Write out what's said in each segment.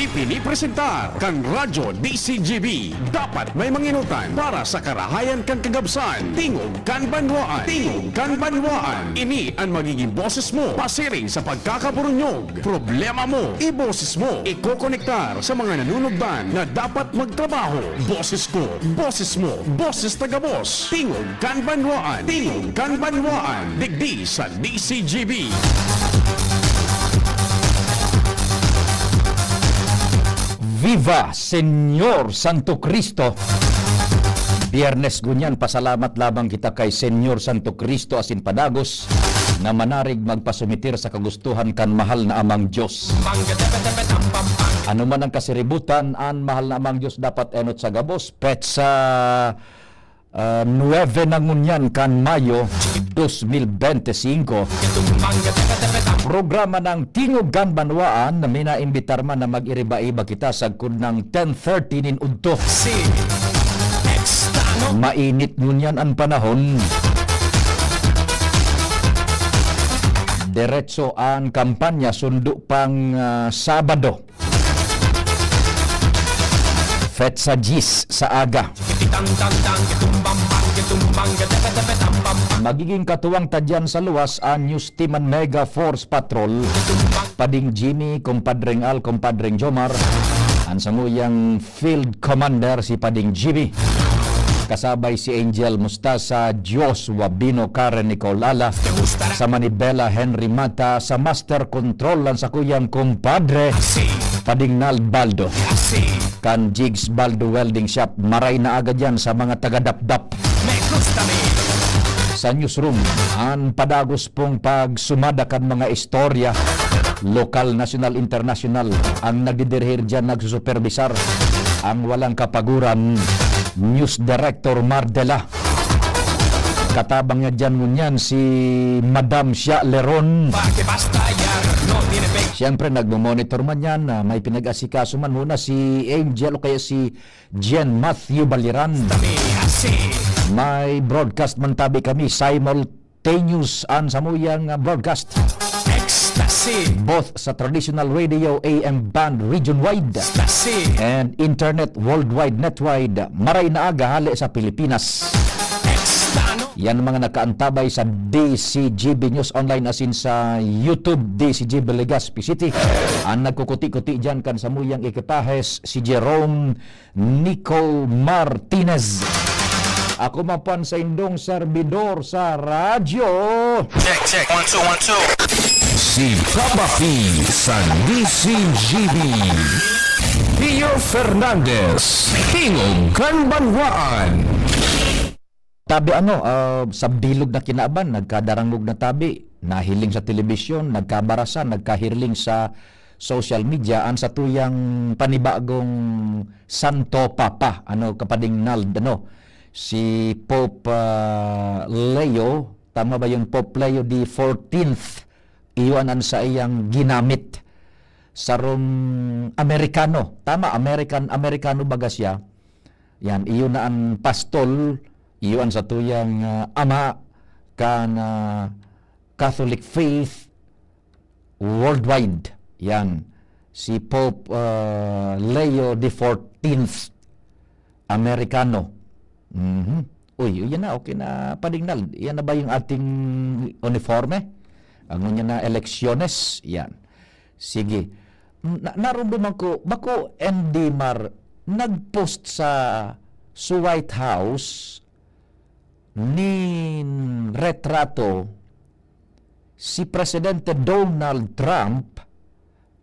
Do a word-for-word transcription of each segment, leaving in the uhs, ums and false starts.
Ipinipresentar kan Radyo D C G B. Dapat may manginutan para sa karahayan kan kagabsan. Tingog kan Banwaan. Tingog kan Banwaan. Ini an magiging boses mo pasiring sa pagkakaburunyog. Problema mo, iboses mo. Ikokonektar sa mga nanunugdan na dapat magtrabaho. Boses ko, boses mo, boses ta gabos. Tingog kan Banwaan. Tingog kan Banwaan. Digdi sa D C G B. Viva Señor Santo Cristo! Biyernes ngunyan, pasalamat lamang kita kay Señor Santo Cristo asin padagos na manarig magpasumitir sa kagustuhan kan mahal na Amang Diyos. Ano man ang kasiributan, an mahal na Amang Diyos dapat enot sa gabos. Petsa ah, nuebe na ngunyan kan Mayo dos mil bente singko. Programa ng Tingog kan Banwaan na minaimbitar man na mag-iriba-iba kita sagkod ng ten thirty nin udto. Si Extano. Mainit ngunyan an panahon. Diretso an kampanya, sundo pang, ah, Sabado. Petsa diyes sa aga. Magiging katuwang ta diyan sa luwas an News Team an Mega Force Patrol. Pading Jimmy, Kumpadreng Al, Kumpadreng Jomar. An samuyang Field Commander si Pading Jimmy. Kasabay si Angel Mustasa, Joshua Bino, Karen Nicole Ala, sa Manibela, Henry Mata, sa Master Control, ang sakuyang kumpadre, Pading Nald Baldo. Kan Jigs Baldo Welding Shop, maray na aga dyan sa mga taga-Dapdap. Sa newsroom, an padagos pong pagsumada kan mga istorya, lokal, nasyonal, internasyonal, ang nagdidirihir dyan, nagsusupervisar, ang walang kapaguran, News Director Mardela. Katabang niya dyan ngunyan si Madam Shia Leron. Siyempre, nagmo-monitor man yan, ah, may pinag-asikaso man muna si Angel o kaya si Jen Matthew Baliran. May broadcast man tabi kami, simultaneous an samuyang, ah, broadcast. Both sa traditional radio A M band region-wide and internet worldwide netwide. Maray na aga hale sa Pilipinas. Yan ang mga nakaantabay sa D C G B News Online asin sa YouTube D C G B Legazpi City. Ang nagkukuti-kuti dyan kan samuyang ekipahes, si Jerome Nico Martinez. Ako man po an saindong serbidor sa radyo. Check, check. One, two, one, two. Si Papa P sa D C G B. Rio Fernandez, Tingog kan Banwaan. Tabi ano, ah, sa bilog na kinaban, nagkadarangog na tabi, nahiling sa telebisyon, nagkabarasan, nagkahirling sa social media, ang satuyang panibagong Santo Papa, ano, Kapading Nald, ano, si Pope, ah, Leo, tama ba yun? Pope Leo the fourteenth, iyon ang saiyang ginamit. Sarong Amerikano, tama, American, Amerikano baga siya. Yan, iyo na ang pastol, iyo ang satuyang, ah, ama kan, ah, Catholic faith worldwide. Yan, si Pope, ah, Leo the fourteenth, Amerikano. Mhm. Uy, yan na, okay na, Pading Nald. Yan na ba yung ating uniforme? Ang yan na, eleksyones. Yan. Sige. Na, narumduman ko, bako, N D Mar, nag-post sa, sa White House nin retrato si Presidente Donald Trump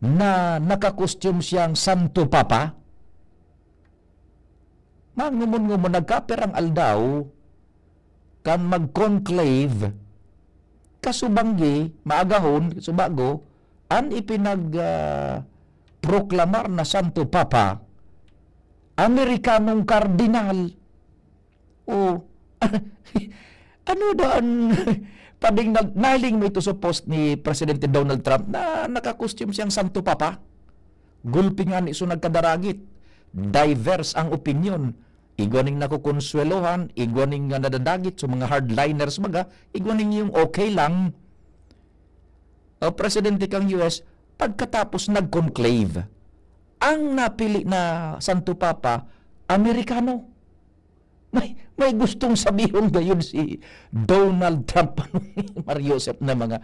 na nakakostume siyang Santo Papa. Mangumon-ngumon, nagkapirang aldaw kan mag-conclave, kasubanggi, maagahon, subago, an ipinag, ah, proklamar na Santo Papa, Amerikanong kardinal. O, ano daw an, Pading Nald, nahiling mo ito sa post ni Presidente Donald Trump na nakakostume siyang Santo Papa? Gulpi nga ni, so nagkadaragit. Diverse ang opinyon. Igwa ning nakokonsuwelohan, igwa ning nga nadadagit, so mga hardliners baga, igwa ning yung okay lang. O, presidente kang U S, pagkatapos nag-conclave. Ang napili na Santo Papa, Amerikano. May, may gustong sabihon gayon si Donald Trump. Mario Joseph, na mga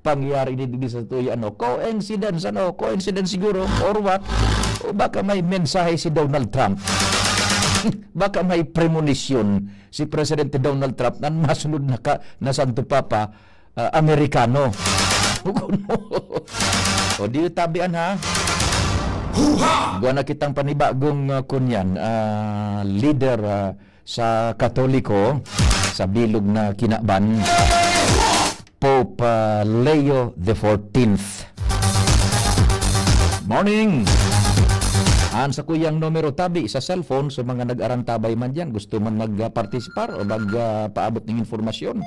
pangyayari digdi sa tuya, ano, coincidence, ano, coincidence siguro, or what? O baka may mensahe si Donald Trump. Baka may premonition si Presidente Donald Trump na masunod na ka, na Santo Papa, ah, Amerikano. O di tabian, ha? Huha! Igwa na kitang panibagong, ah, kunyan, ah, leader, ah, sa Katoliko, sa bilog na kinaban, Pope, ah, Leo the fourteenth. Morning! An sakuyang numero tabi sa cellphone, so mga nag-arantabay man diyan, gusto man mag-partisipar o mag, ah, paabot ng informasyon,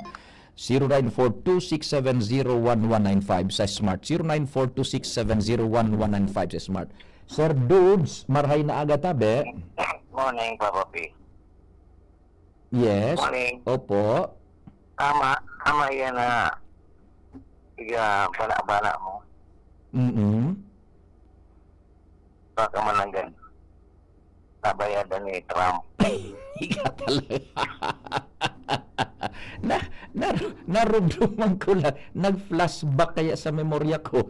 zero nine four two six seven zero one one nine five sa Smart. Zero nine four two six seven zero one one nine five sa Smart. Sir Dudes, marhay na aga tabi. Morning, Papa P. Yes. Morning. Opo. Tama, tama yan na iga bana-bana mo. Mm-mm. Baka mananggal. Nabayadan ni Trump. Ika talaga. Na, na, narumduman ko lang. Nag-flashback kaya sa memorya ko.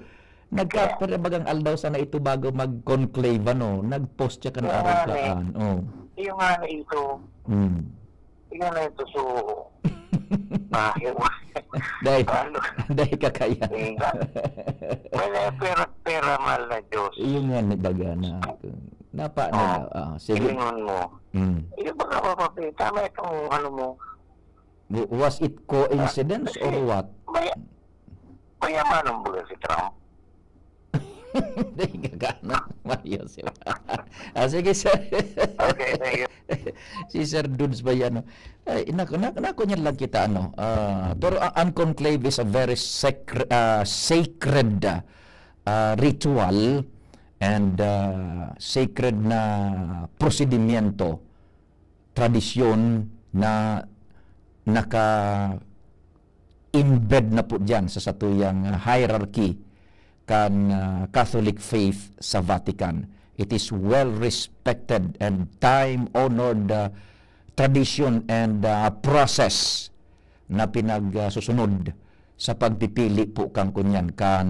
Nagkapira bagang aldaw sana ito bago mag-conclave, ano? Nag-post siya kan Kaya araw nga, eh. Kaan. Oh. Yung nga na ito, Mm. Tingnan na ito, so, baho. Dahil, Ano? Dahil kakaya. Tingnan. Wala, pera, pera, mahal na Diyos. Iyon nga, ni baga na. Napa, Oh, na, ah, sige. Hilingon mo. Mm. Yung mga papapita, tama itong ano mo. W-, was it coincidence Ah, or kasi what? may, mayaman ang baga si Trump. Hindi, gagana. Mario, si-, ah, sige, sir. Okay, thank you. Si Sir Dudes ba yan, no? Ay, naku, naku, naku, niyan lang kita, ano. Ah, pero ang, ang conclave is a very sacr-, ah, sacred, ah, ritual and, ah, sacred na prosedimyento, tradisyon na naka-embed na po diyan sa satuyang hierarchy kan, ah, Catholic faith sa Vatican. It is well respected and time-honored, ah, tradition and, ah, process na pinagsusunod sa pagpipili po kan kunyan, kan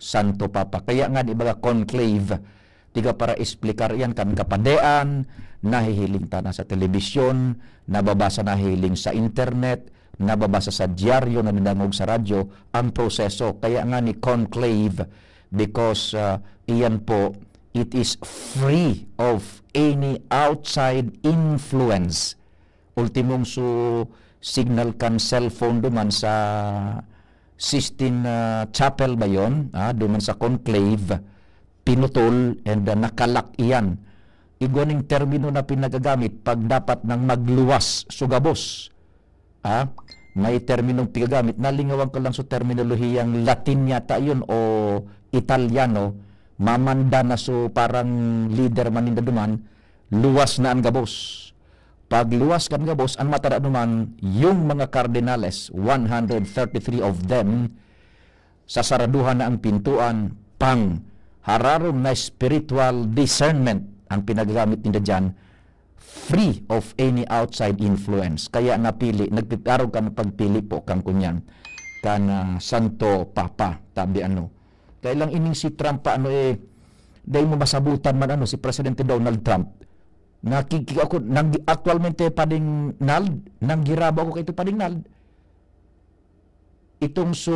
Santo Papa. Kaya nga, di ba, conclave, tiga para explicar yan kan kapadean, nahihiling ta na sa telebisyon, nababasa, nahihiling sa internet, nababasa sa dyaryo, nadadangog sa radyo, ang proseso. Kaya nga ni conclave, because, ah, iyan po, it is free of any outside influence. Ultimong su signal kan cellphone duman sa Sistine, ah, Chapel ba yon? Ah, duman sa conclave, pinutol and, ah, nakalak iyan. Igwa ning termino na pinagagamit pag dapat nang magluwas su gabos. Ah, may terminong pigagamit, nalingawan ko lang su terminolohiyang Latin yata yon o Italiano, mamanda na su parang lider man ninda duman, luwas na an gabos. Pagluwas kan gabos, an matada duman, yung mga kardinales, one hundred thirty-three of them, sasaraduhan na ang pintuan, pang hararom na spiritual discernment ang pinagamit ninda diyan, free of any outside influence. Kaya napili, nagpitarong kan pagpili po kan kunyan, kan, ah, Santo Papa, tabi ano. Kaya lang ining si Trump pa, ano eh, dahil mo masabutan man, ano, si Presidente Donald Trump, nakiki-, ako, nang, aktualmente, Pading Nald, nanggiraba ako kay ito, Pading Nald. Itong su,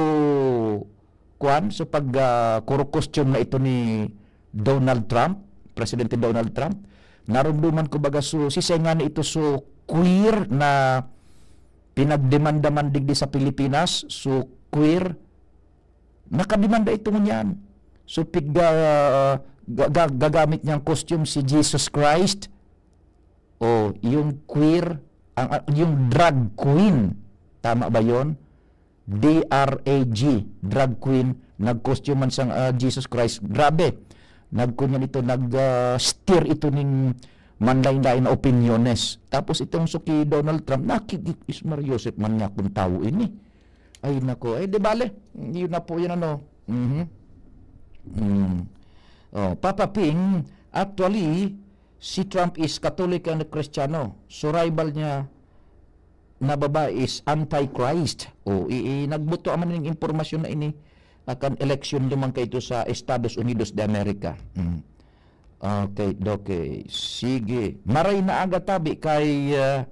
kuwan, su pag, ah, kuro-costume na ito ni Donald Trump, Presidente Donald Trump, narumduman ko baga su, si Sengani ito su queer na pinagdemanda man digdi sa Pilipinas, su queer, nakademanda ito ngunyan. So, pig-, ah, ga-, ga-, gagamit niyang costume si Jesus Christ. O, yung queer, ang, ah, yung drag queen. Tama ba yon? D R A G, drag queen. Nag-costume man sang, ah, Jesus Christ. Grabe. Nagkunyan ito, nag, ah, stir ito ning manlain-lain na opinyones. Tapos itong suki Donald Trump, nakikis Mario Joseph man niya kung tao ini. Ay, nako. Eh, di bale. Yun na po yun, ano. Mhm. Mm. Oh, Papa Ping, actually, si Trump is Katoliko and Kristiyano. So, rival niya na babae is Antichrist. Oh, i-, i-, nagbuto man ning impormasyon na ini akan eleksyon duman kaito sa Estados Unidos de America. Mm. Okay, okay. Sige. Maray na aga tabi kay, ah,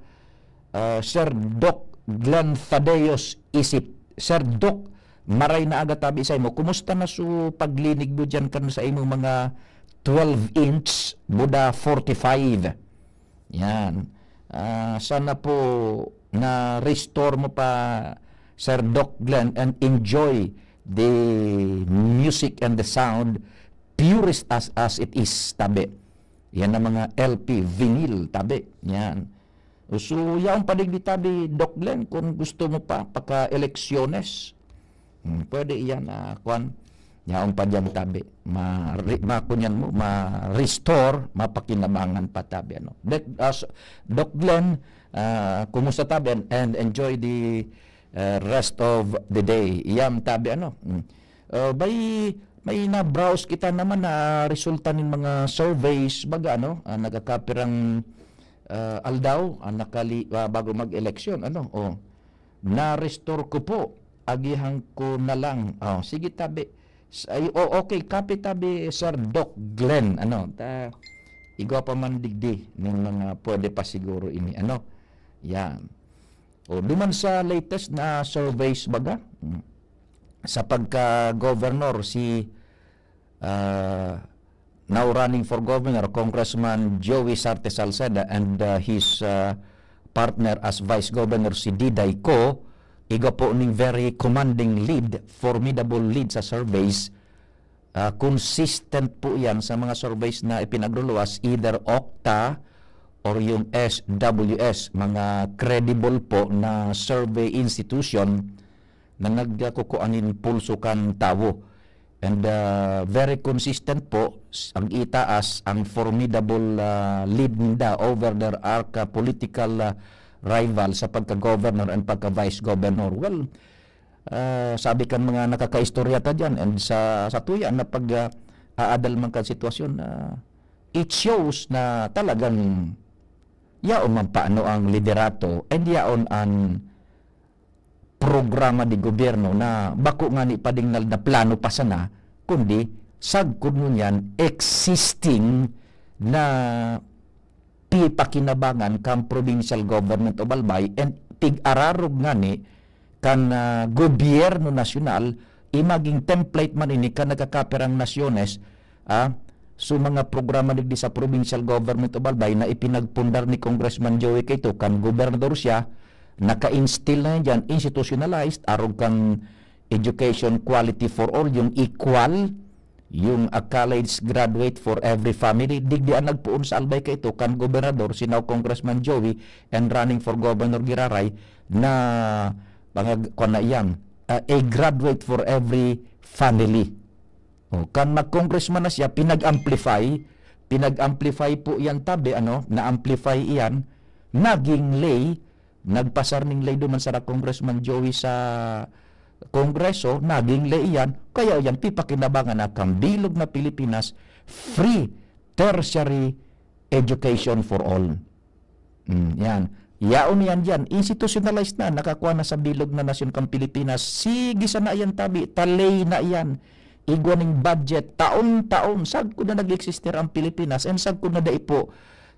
ah, Sir Doc Glenn Thaddeus Isip. Sir Doc, maray na aga tabi sa imo. Kumusta na su paglinig mo diyan kan sa imong mga twelve inch Buddha forty-five? Yan. Ah, sana po na-restore mo pa, Sir Doc Glenn, and enjoy the music and the sound, purest as, as it is, tabi. Yan ang mga L P, vinyl, tabi. Yan. So, yaon pa digdi tabi, Doc Glenn, kung gusto mo pa, pagka-eleksyones. Hmm, pwede iyan, ah, kwan. Yaon pa diyan tabi. Ma-, re-, ma-, kunyan mo, ma-restore, mapakinabangan pa tabi, ano. Dek-, ah, s-, Doc Glenn, ah, kumusta tabi? And, and enjoy the, ah, rest of the day. Iyan tabi, ano. Hmm. Ah, may, may na-browse kita naman na resulta nin mga surveys, baga, ano, ah, nagkakapirang, ah, aldaw, ah, nakali-, ah, bago mag-eleksyon, ano, oh. Na-restore ko po, agihan ko na lang. Oh, sige tabi. S-, ay, oh, okay, copy tabi, Sir Doc Glenn. Ano, ta, igwa pa man digdi ning mga pwede pa siguro ini. Ano, yan. O, duman sa latest na surveys baga, mm, sa pagka-governor si, ah, now running for governor, Congressman Joey Sarte Salceda and, uh, his, uh, partner as Vice Governor si Diday Co, igwa po ning very commanding lead, formidable lead sa surveys. Ah, consistent po yan sa mga surveys na ipinagluluwas, either OCTA or yung S W S, mga credible po na survey institution na nagkukuha nin pulso kan tawo. And, ah, very consistent po s-, ang itaas, ang formidable, ah, lead ninda over their arch, ah, political, ah, rival sa pagka-governor and pagka-vice governor. Well, ah, sabi kan mga nakakaistorya ta diyan and sa, sa tuya na pag, ah, aadal man kan sitwasyon, ah, it shows na talagang yaon man paano ang liderato and yaon an programa de gobyerno na bako ngani pa ding na, na plano pa sana, kundi sagkod ngunyan existing na pipakinabangan kan Provincial Government of Albay and pig-ararog ngani kan, ah, gobyerno nasyonal, i maging template man ini kan nagkakapirang nasyones, ah, so mga programa digdi sa Provincial Government of Albay na ipinagpundar ni Congressman Joey Cayto kan gobernador siya, naka-instill na yan dyan, institutionalized, arog kan education quality for all, yung equal, yung a college graduate for every family. Digdi an nagpoon sa Albay Cayto kan gobernador, si now Congressman Joey and running for governor giraray na mga kwan na iyan, ah, a graduate for every family. O, kan mag-congressman na siya, pinag-amplify, pinag-amplify po iyan tabi, ano, na-amplify iyan, naging lay, nagpasar ning lay duman sa Congressman Joey sa Kongreso, naging lay iyan, kaya iyan pipakinabangan na kan bilog na Pilipinas, free tertiary education for all. Mm, yan. Yaon yan diyan. Institutionalized na, nakakuha na sa bilog na nasyon kan Pilipinas. Sige sana yan tabi, ta lay na yan. Igwa ning budget, taon-taon. Sagkod na nag-existir ang Pilipinas, and sagkod na dai po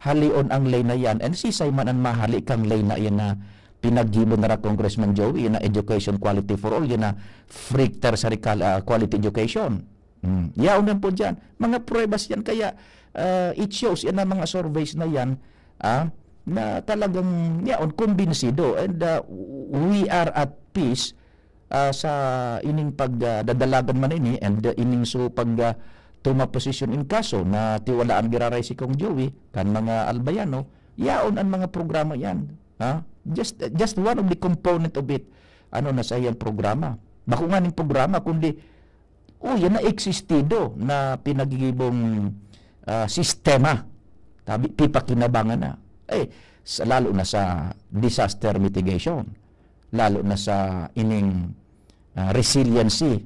halion ang lay na yan. And sisay man ang mahali kang lay na yan na pinaggibo na ra Congressman Joey, na education quality for all, yan na free tertiary qual-, ah, quality education. Hmm. Yaon yan po dyan. Mga pruebas yan. Kaya, ah, it shows, yan ang mga surveys na yan, ah, na talagang yaon, kumbinsido. And, ah, we are at peace, ah, sa ining pag, ah, dadalagan man ini and, ah, ining so pag, ah, tuma position in kaso na tiwalaan giraray si Kong Joey, kan mga Albayano, yaon ang mga programa yan. Ha? Just, just one of the component of it. Ano na sa iyang programa? Bako nga ning programa, kundi, oh, yan na existido na pinagigibong, ah, sistema. Tabi, pipakinabangan na. Eh, sa, lalo na sa disaster mitigation, lalo na sa ining, ah, resiliency.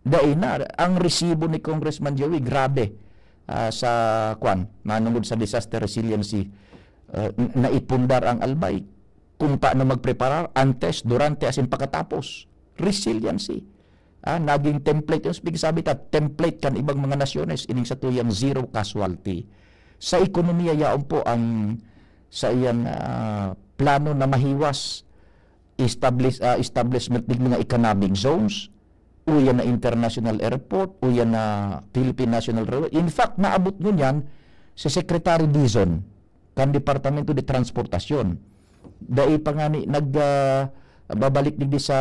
Dai na, ang resibo ni Congressman Joey, grabe. ah, sa, kwan, manungod sa disaster resiliency, ah, n-, naipundar ang Albay kung paano magpreparar antes, durante, asin pakatapos. Resiliency. Ah, naging template, yung pinagsabi ta, template kan ibang mga nasyones, ining satuyang zero casualty. Sa ekonomiya, yaon po ang sa iyang, ah, plano na mahiwas, establish, ah, establishment ng mga economic zones, uya na international airport, uya na Philippine National Railway. In fact, naabot ngunyan si Secretary Dizon kan Departamento de Transportacion. Dai pa ngani nag, ah, babalik digdi sa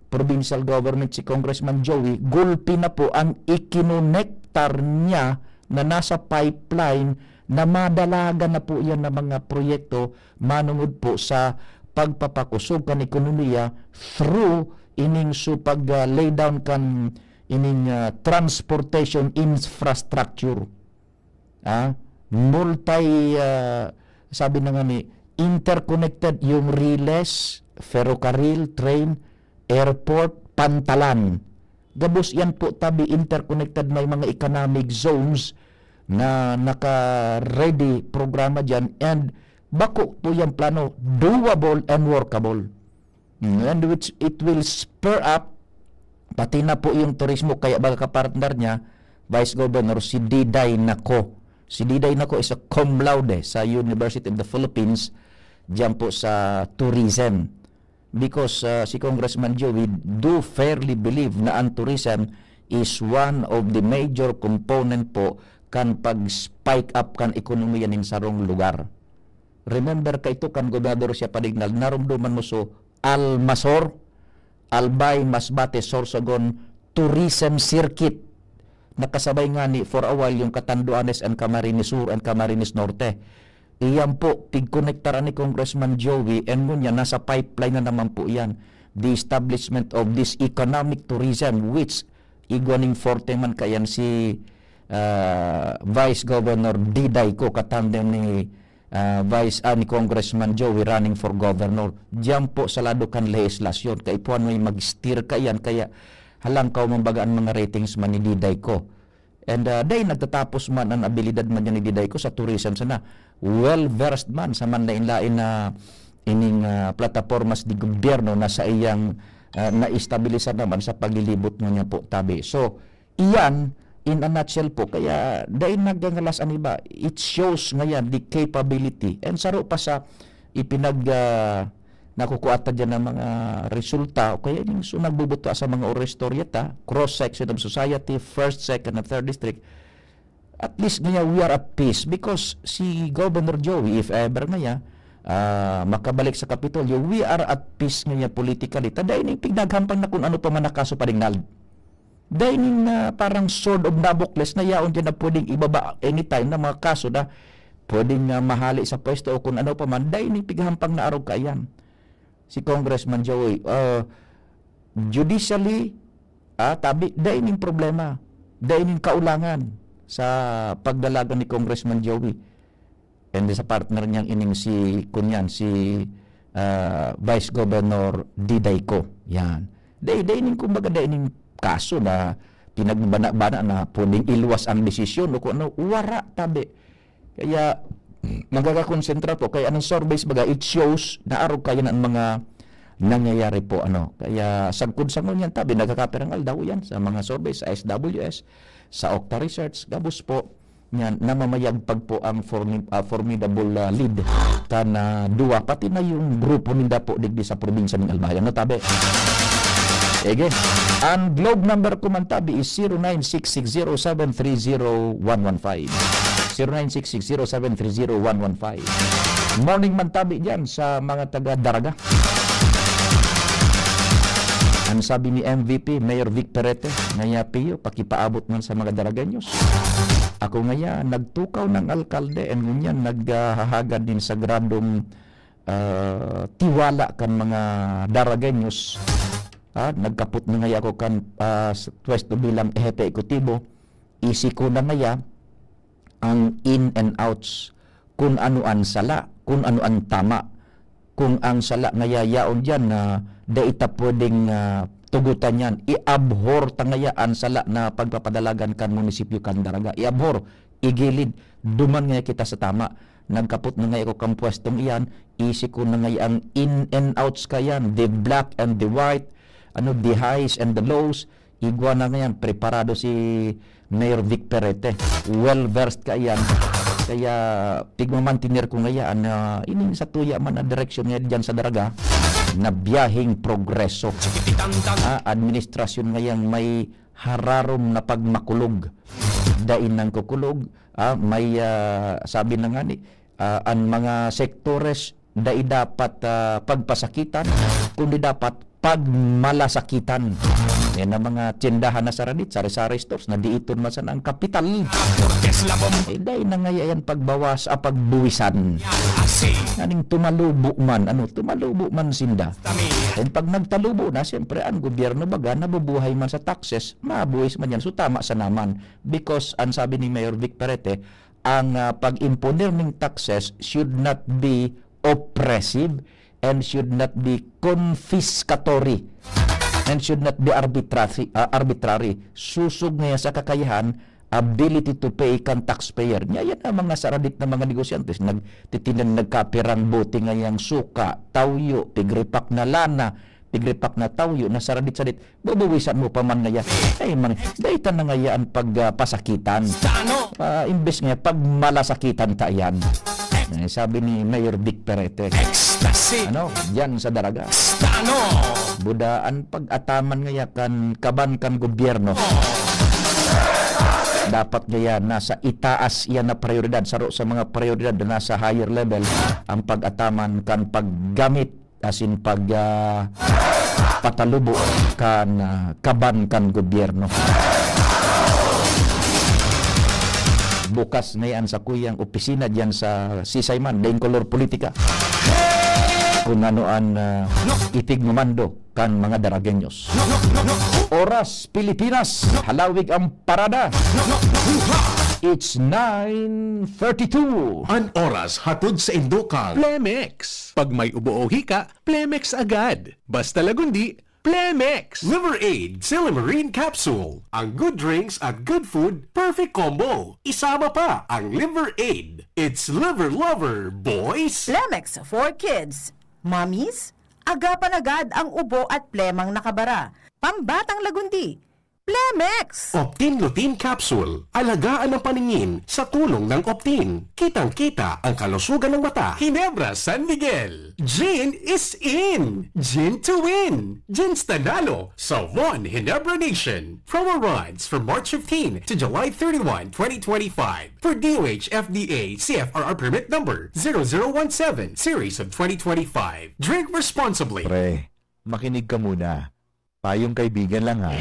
provincial government si Congressman Joey, gulpi na po ang ikinonektar niya na nasa pipeline na madalagan na po yan ng mga proyekto manungod po sa pagpapakusog kan ekonomiya through ining su pag, ah, lay down kan ining, ah, transportation infrastructure. Ah, multi, ah, sabi na nga ni, interconnected yung riles, ferrocarril, train, airport, pantalan. Gabos yan po tabi interconnected, may mga economic zones na naka-ready programa dyan, and bako po yung plano, doable and workable. Mm, and which it will spur up pati na po yung turismo. Kaya baga kapartner niya, Vice Governor, si Diday Naco. Si Diday Naco is a cum laude sa University of the Philippines, diyan po sa tourism. Because, ah, si Congressman Joey do fairly believe na ang tourism is one of the major component po kan pag-spike up kan ekonomiya nin sarong lugar. Remember kaito kan gobernador siya pa dignal, narumduman mo so Almasor, Albay, Masbate, Sorsogon Tourism Circuit. Nakasabay nga ni for a while yung Catanduanes and Camarines Sur and Camarines Norte. Iyan po, pigkonektaran ni Congressman Joey, and ngunyan, nasa pipeline na naman po iyan. The establishment of this economic tourism, which igwa ning forte man kayan si, ah, Vice Governor Diday Co, katandem ni, ah, Vice, ah, ni Congressman Joey running for governor. Diyan po sa lado kan lehislasyon, kaipuhan may mag-steer kayan, kaya halangkaw man baga an mga ratings man ni Diday Co. And, ah, dai nagtatapos man an abilidad man ni Diday Co sa tourism sana. Well versed man sa manlain-lain na ining, ah, platapormas de gobyerno na sa iyang, ah, naestabilisar naman sa paglilibot ngunyan po tabi. So, iyan, in a nutshell po, kaya dai nagangalas an iba. It shows ngayan the capability. And saro pa sa ipinag, ah, nakukuha ta diyan ng mga resulta, o kaya yung su-, nagbubuta sa mga oristorya ta, cross-section of society, first, second, and third district, at least ngaya we are at peace because si Governor Joey, if ever ngaya, ah, makabalik sa Kapitolyo, we are at peace ngaya politically. Ta dai ning pigdaghampang na kung ano pa man na kaso, Pading Nald. Dai ning, ah, parang sword of Damocles na yaon diyan na pwedeng ibaba anytime na mga kaso na pwedeng, ah, mahali sa pwesto o kung ano pa man. Dai ning pighampang na arog kaiyan. Si Congressman Joey, ah, judicially, ah, tabi, dai ning problema. Dai ning kaulangan sa pagdalagan ni Congressman Joey. And sa partner niyang ining si, kunyan, si, ah, Vice Governor Diday Co. Yan. Dai, dai ning, kumbaga, dai ning kaso na pinagbana-bana na pwedeng iluwas ang desisyon o kung ano. Wara, tabi. Kaya, magkakakonsentra po. Kaya anong surveys, baga, it shows na arog kaya na ang mga nangyayari po, ano. Kaya, sagkod sa ngunyan, tabi, nagkakapirang aldaw yan sa mga surveys sa S W S, sa Okta Research, gabos po, yan, namamayagpag po ang formi-, ah, formidable, ah, lead kan, ah, duwa, pati na yung grupo ninda po digdi sa probinsya ning Albay. Ano, tabi? Sige. Ang Globe number ko man, tabi, is zero nine six six zero seven three zero one one five. Zero nine six six zero seven three zero one one five. Morning man, tabi, dyan sa mga taga Daraga. Ang sabi ni M V P, Mayor Vic Perete, ngaya, Pio, pakipaabot man sa mga Daragueños. Ako ngaya, nagtukaw ng alkalde, and ngunyan, naghahagad nin sagradong, ah, tiwala kan mga Daragueños. Ah, nagkapot na ngaya ako kan, ah, s-, pwesto bilang hepe ekutibo. Isi ko na ngaya ang in and outs, kun ano an sala, kun ano an tama. Kung ang sala ngaya yaon diyan na dai ta pwedeng, ah, tugotan yan, i-abhor ta ngaya an sala na pagpapadalagan kan munisipyo kan Daraga. I-abhor, igilid. Duman ngaya kita sa tama. Nagkapot na ngaya ako kan pwestong iyan, isi ko na ngaya ang in and outs kaiyan, the black and the white, ano, the highs and the lows. Igwa na ngayan, preparado si Mayor Vic Perete. Well versed kaiyan. Kaya pigmamantener ko ngaya na ining satuya man na direksyon ngayan diyan sa Daraga, na biyaheng progreso. Ah, administrasyon ngayang may hararom na pagmakulog. Dai nangkukulog, ah, may, ah, sabi na ngani, ah, an mga sektores dai dapat, ah, pagpasakitan, kundi dapat pagmalasakitan. Yan ang mga tyendahan na saradit, sari-sari stores, na diiton man sana ang kapital. Eh, dai na ngaya yan pagbawas, ah, pagbuwisan. Nganing tumalubo man, ano, tumalubo man sinda. And pag nagtalubo na, siyempre, ang gobyerno baga nabubuhay man sa taxes, mabuwis man yan. So, tama sa naman. Because, ang sabi ni Mayor Vic Perete, ang, ah, pag-imponer ning taxes should not be oppressive and should not be confiscatory and should not be arbitrary, ah, arbitrary. Susog ngaya sa kakayahan, ability to pay kan taxpayer. Nya, yan ang mga saradit na mga negosyante. Nagtitinda, nagkapirang bote ngayang suka, tawyo, pigripak na lana, pigripak na tawyo, na saradit-sadit. Bubuwisan mo pa man ngaya. Ay, man, dai ta na ngaya an pag, ah, pasakitan. Ah, imbes nga, pagmalasakitan ta yan. Eh, sabi ni Mayor Vic Perete. Ano? Diyan sa Daraga. Buda, an pag-ataman ngaya kan kaban kan gobyerno. Dapat ngaya nasa itaas iyan na prioridad, saro sa mga prioridad na nasa higher level, ang pag-ataman kan paggamit asin pag, ah, patalubo kan, ah, kaban kan gobyerno. Bukas na yan sa kuyang opisina diyan sa Sisay man, daing kolor politika. Kung ano an, ah, ipigmamando kan mga Daragueños. Oras, Pilipinas, halawig ang parada. It's nine thirty-two. An oras hatod sa indo kan Plemex. Pag may ubo o hika, Plemex agad. Basta Lagundi, Plemex! Liver Aid, Silymarin Capsule. Ang good drinks at good food, perfect combo. Isama pa ang Liver Aid. It's Liver Lover, boys! Plemex for kids. Mommies, agapan agad ang ubo at plemang nakabara. Pambatang Lagundi, Plemex! Optin Lutein Capsule. Alagaan ang paningin sa tulong ng Optin. Kitang-kita ang kalusugan ng mata. Ginebra San Miguel. Gin is in! Gin to win! Gin Stanalo sa One Ginebra Nation. Promo runs from March fifteen to July thirty-one, twenty twenty-five. For D O H F D A C F R R permit number zero zero one seven series of twenty twenty-five. Drink responsibly. Pre, makinig ka muna. Payong kaibigan lang, ha.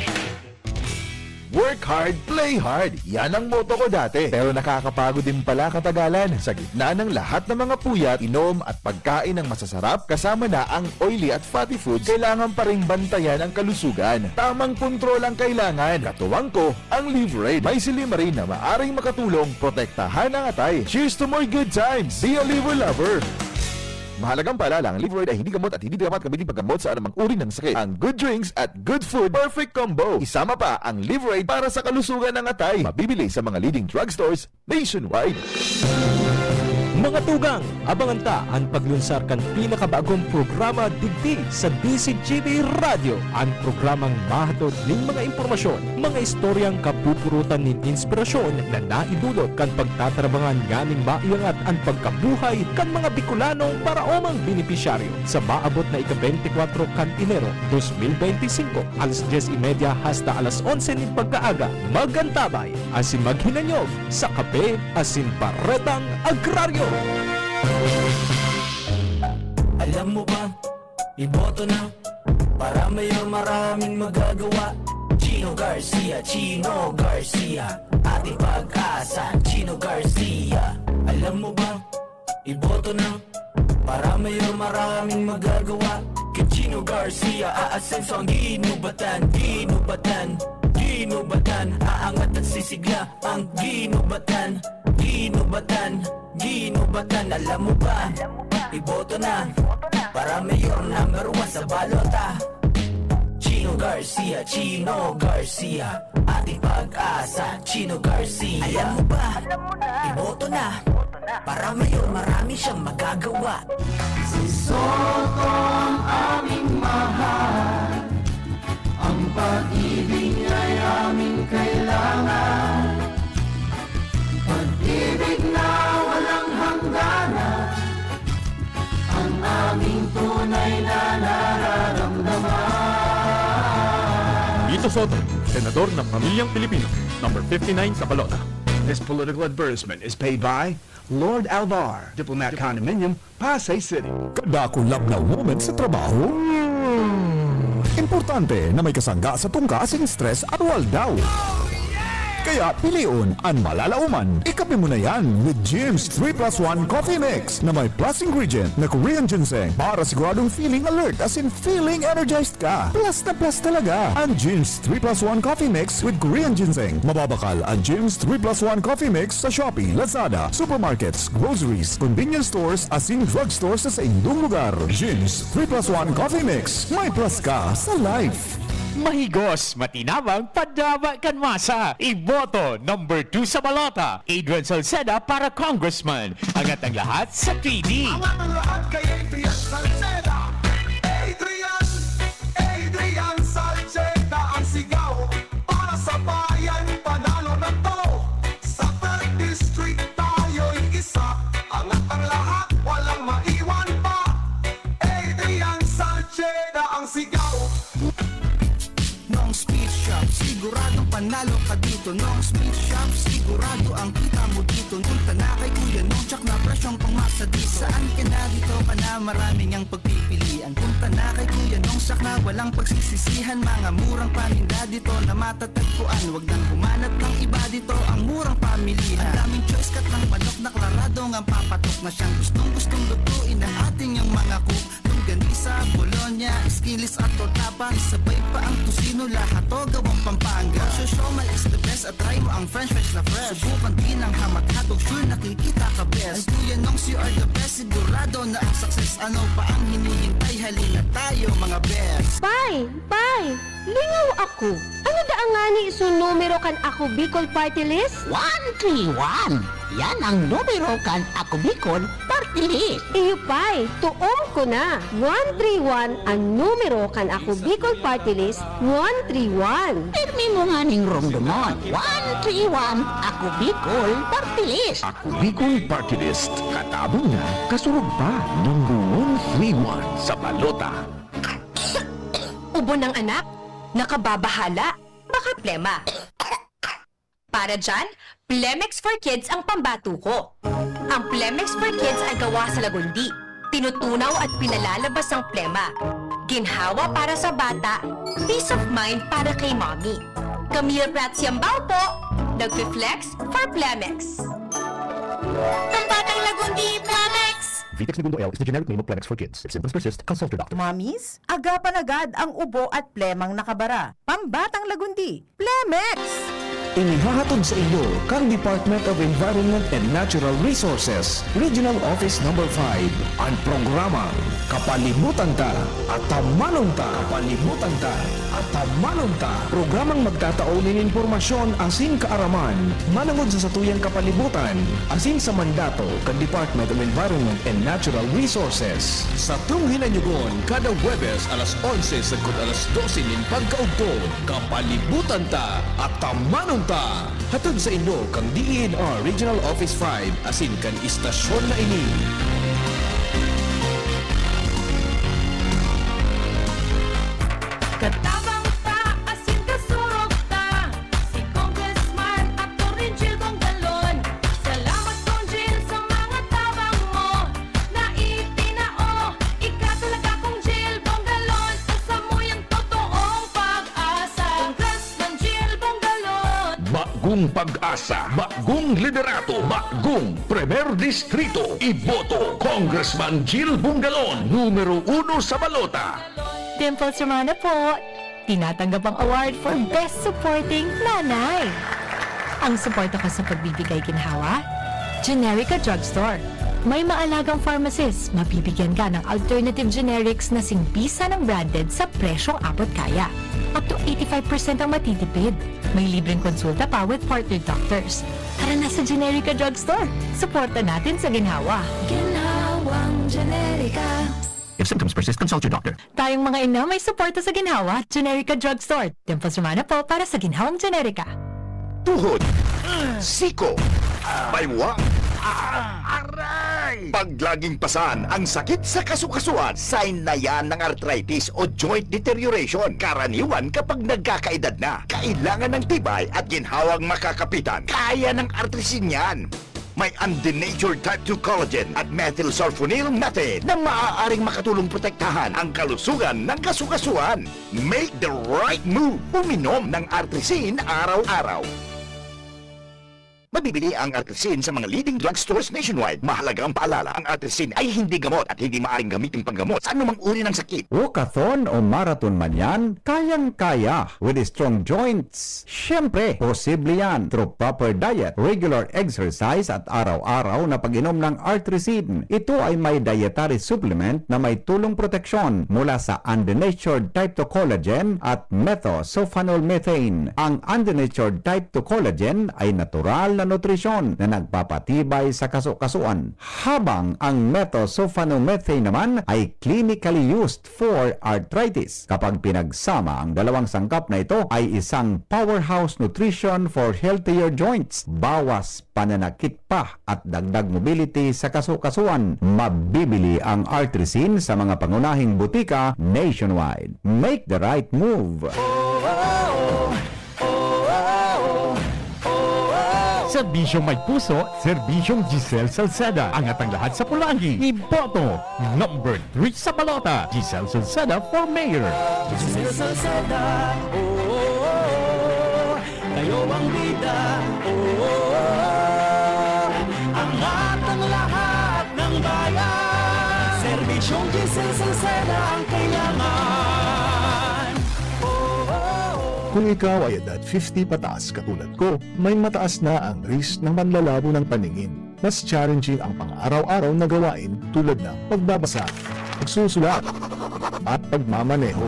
Work hard, play hard. Yan ang motto ko dati. Pero nakakapagod din pala katagalan. Sa gitna ng lahat ng mga puyat, inom at pagkain ng masasarap, kasama na ang oily at fatty foods, kailangan pa ring bantayan ang kalusugan. Tamang kontrol ang kailangan. Katuwang ko, ang Liverade. May silymarin na maaring makatulong protektahan ang atay. Cheers to more good times! Be a Liver Lover! Mahalagang paalala, ang Liverade ay hindi gamot at hindi dapat gamitin paggamot sa anumang uri ng sakit. Ang good drinks at good food, perfect combo. Isama pa ang Liverade para sa kalusugan ng atay. Mabibili sa mga leading drugstores nationwide. Mga tugang, abangan ta an paglunsar kan pinakabagong programa digdi sa D Z G B Radyo, an programang mahatod nin mga impormasyon, mga istoryang kapupurutan nin inspirasyon na naidulot kan pagtatarabangan nganing maiangat an pagkabuhay kan mga Bicolanong paraomang benepisyaryo. Sa maabot na ika-beintikwatro kan Enero, dos mil beintisinko, alas dyes y media hasta alas onse nin pagkaaga, mag-antabay asin maghinanyog sa Kape asin Baretang Agraryo. Alam mo ba, iboto na para mayor, maraming magagawa. Chino Garcia, Chino Garcia, ating pag-asa. Chino Garcia, alam mo ba, iboto na para mayor, maraming magagawa. Kay Chino Garcia, aasenso ang ginubatan, ginubatan, ginubatan. Aangat at sisigla ang ginubatan, ginubatan, ginubatan. Alam mo ba, iboto na para mayor, number one sa balota. Chino Garcia, Chino Garcia, ating pag-asa, Chino Garcia. Alam mo ba? Iboto na. Para mayor, marami siyang magagawa. Si Soto ang aming mahal. Ang pag-ibig niya'y aming kailangan. Pag-ibig na walang hangganan. Ang aming tunay na nararamdaman. Lito Soto, Senador ng Pamilyang Pilipino, number fifty-nine sa balota. This political advertisement is paid by Lord Alvar, Diplomat Condominium, Pasay City. Kada kulab na moment sa trabaho, importante na may kasangga sa tungka asin stress aroaldaw. Kaya pilion an malalaoman. Ikape mo na yan with Jim's three plus one Coffee Mix na may plus ingredient na Korean ginseng para siguradong feeling alert asin feeling energized ka. Plus na plus talaga an Jim's three plus one Coffee Mix with Korean ginseng. Mababakal an Jim's three plus one Coffee Mix sa Shopee, Lazada, supermarkets, groceries, convenience stores, asin drugstore sa saindong lugar. Jim's three plus one Coffee Mix. May plus ka sa life. Mahigos, matinabang, padaba kan masa. Iboto number two sa balota, Adrian Salceda para congressman. Angat ang lahat sa three D. Angat ang lahat kay Adrian Salceda. Adrian, Adrian Salceda ang sigaw. Para sa bayan, panalo na 'to. Sa third district, tayo'y isa. Angat ang lahat, walang maiwan pa. Adrian Salceda ang sigaw. Nong's Meat Shop, siguradong panalo ka dito. Nong's Meat Shop, sigurado ang kita mo dito. Punta na kay Kuya Nong, tsak na presyong pangmasa dito. Saan ka na, dito ka na, maraming ang pagpipilian. Punta na kay Kuya Nong, tsak na walang pagsisisihan. Mga murang paninda dito na matatagpuan. Wag nang humanap ng iba, dito ang murang pamilihan. Ang daming choice, cut ng manok na klaradong ang papatok na siyang gustong-gustong lutuin ng ating yung mga cook. Longganisa, bologna, skinless at torta pa. Sabay pa ang tocino, lahat to gawang Pampanga. Show, show, my is the best at try mo ang french fries na fresh. Subukan din ang hamat hotdog, sure nakikita ka best. Ang Kuya Nongs, you are the best, sigurado na ang success. Ano pa ang hinihintay? Halina tayo, mga best. Pay! Pay! Lingaw ako! Ano daa ngani isun numero kan Ako Bicol Party List? One three one! Yan ang numero kan Ako Bicol Party List. Iyo pay, tuom ko na. One three one an numero kan Ako Bicol Party List, one three one. Pirmi mo nganing romdomon. One three one, Ako Bicol Party List. Ako Bicol Party List. Katabang na, kasurog pa. Number one three one sa balota. Ubo ng anak, nakababahala, baka plema. Para dyan, Plemex for Kids ang pambato ko. Ang Plemex for Kids ay gawa sa lagundi. Tinutunaw at pinalalabas ang plema. Ginhawa para sa bata, peace of mind para kay mommy. Camille Prats Yambao po, nagfi-flex for Plemex. Pambatang lagundi, Plemex! Vitex Negundo L is the generic name of Plemex for Kids. If symptoms persist, consult your doctor. Mommies, agapan agad ang ubo at plemang nakabara. Pambatang lagundi, Plemex! Inihahatod sa inyo kan Department of Environment and Natural Resources, Regional Office Number five, an programang Kapalibutan Ta, Atamanon Ta. Kapalibutan Ta, Atamanon Ta. Programang magtatao nin impormasyon asin kaaraman manongod sa satuyang kapalibutan asin sa mandato kan Department of Environment and Natural Resources. Satong hinanyugon, kada Huwebes alas onse sagkod alas dose nin pagkaugto. Kapalibutan Ta, Atamanon Ta. Hatod sa inyo kan D E N R Regional Office five asin kan istasyon na ini. Katabang ta asin kasurog ta, si Congressman Attorney Jil Bongalon. Salamat, Cong Jil, sa mga tabang mo na itinao. Ika talaga, Cong Jil Bongalon, asa mo yang totoong pag-asa. Congressman Jil Bongalon. Bagong pag-asa, bagong liderato, bagong Primer Distrito. Iboto, Congressman Jil Bongalon, numero uno sa balota. Dimples Romana po. Tinatanggap ang award for Best Supporting Nanay. Ang suporta ko sa pagbibigay ginhawa, Generica Drugstore. May maalagang pharmacist, mabibigyan ka ng alternative generics na singbisa ng branded sa presyong abot kaya. Up to eighty-five percent ang matitipid. May libreng konsulta pa with partner doctors. Tara na sa Generica Drugstore. Suporta natin sa ginhawa. Ginhawang Generica. If symptoms persist, consult your doctor. Tayong mga ina may suporta sa ginhawa. Generica Drugstore. Dimples Romana po para sa Ginhawang Generica. Tuhod, siko, baywang, aray! Pag laging pasan ang sakit sa kasukasuan, sign na yan ng arthritis o joint deterioration. Karaniwan kapag nagkakaedad na, kailangan ng tibay at ginhawang makakapitan. Kaya ng Artrisin yan. May undenatured type two collagen at methylsulfonyl methane na maaaring makatulong protektahan ang kalusugan ng kasukasuan. Make the right move. Uminom ng Artrisin araw-araw. Mabibili ang Artrisin sa mga leading drugstores nationwide. Mahalaga ang paalala, ang Artrisin ay hindi gamot at hindi maaaring gamitin panggamot sa anumang uri ng sakit. Walkathon o marathon man yan, kayang-kaya with strong joints. Siyempre, posible yan through proper diet, regular exercise at araw-araw na pag-inom ng Artrisin. Ito ay may dietary supplement na may tulong proteksyon mula sa undenatured type two collagen at methylsulfonyl methane. Ang undenatured type two collagen ay natural na nutrisyon na nagpapatibay sa kasukasuan, habang ang methylsulfonyl methane naman ay clinically used for arthritis. Kapag pinagsama ang dalawang sangkap na ito ay isang powerhouse nutrition for healthier joints, bawas pananakit pa at dagdag mobility sa kasukasuan. Mabibili ang Artrisin sa mga pangunahing butika nationwide. Make the right move! Serbisyong may puso, serbisyong Giselle Salceda. Angat ang lahat sa pulanggi. Iboto! Number three sa balota, Giselle Salceda for mayor. Giselle Salceda, oh, kayo ang bida, oh, angat ang lahat ng bayan. Serbisyong Giselle Salceda ang kailangan. Kung ikaw ay edad fifty pataas katulad ko, may mataas na ang risk ng panlalabo ng paningin. Mas challenging ang pang-araw-araw na gawain tulad ng pagbabasa, pagsusulat, at pagmamaneho.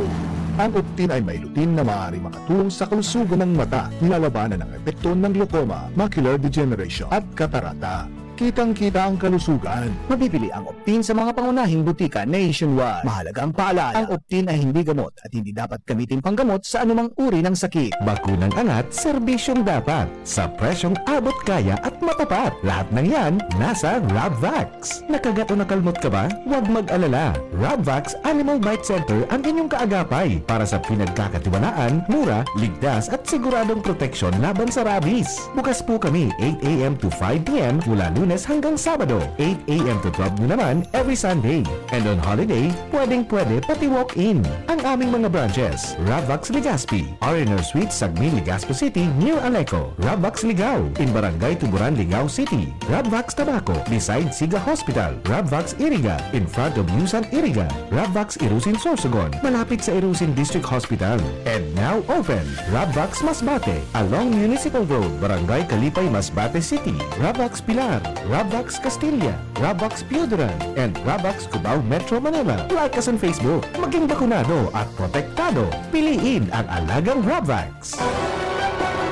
Ang Optin ay may lutein na maaari makatulong sa kalusugan ng mata, nilalabanan ang epekto ng glaucoma, macular degeneration, at katarata. Kitang-kita ang kalusugan. Mabibili ang Optin sa mga pangunahing butika nationwide. Mahalaga ang paalala, ang Optin ay hindi gamot at hindi dapat gamitin panggamot sa anumang uri ng sakit. Bakunang angat, serbisyong dapat. Sa presyong abot kaya at matapat. Lahat ng yan, nasa Rabvax. Nakagat o nakalmot ka ba? Huwag mag-alala. Rabvax Animal Bite Center ang inyong kaagapay para sa pinagkakatiwalaan, mura, ligtas at siguradong proteksyon laban sa rabies. Bukas po kami eight a.m. to five p.m. mula Lunes hanggang Sabado, eight a.m. to twelve noon naman every Sunday. And on holiday, pwedeng-pwede pati walk-in. Ang aming mga branches, Rabvax Legazpi, R and R Suite, Sagmin, Legazpi City, near Aleco, Rabvax Ligao, in Barangay Tuburan, Ligao City, Rabvax Tabaco, beside Siga Hospital, Rabvax Iriga, in front of Yusan Iriga, Rabvax Irusin Sorsogon, malapit sa Irusin District Hospital. And now open, Rabvax Masbate, along Municipal Road, Barangay Kalipay, Masbate City, Rabvax Pilar, Rabvax Castilla, Rabvax Pioduran, and Rabvax Cubao, Metro Manila. Like us on Facebook. Maging bakunado at protektado. Piliin ang alagang Rabvax.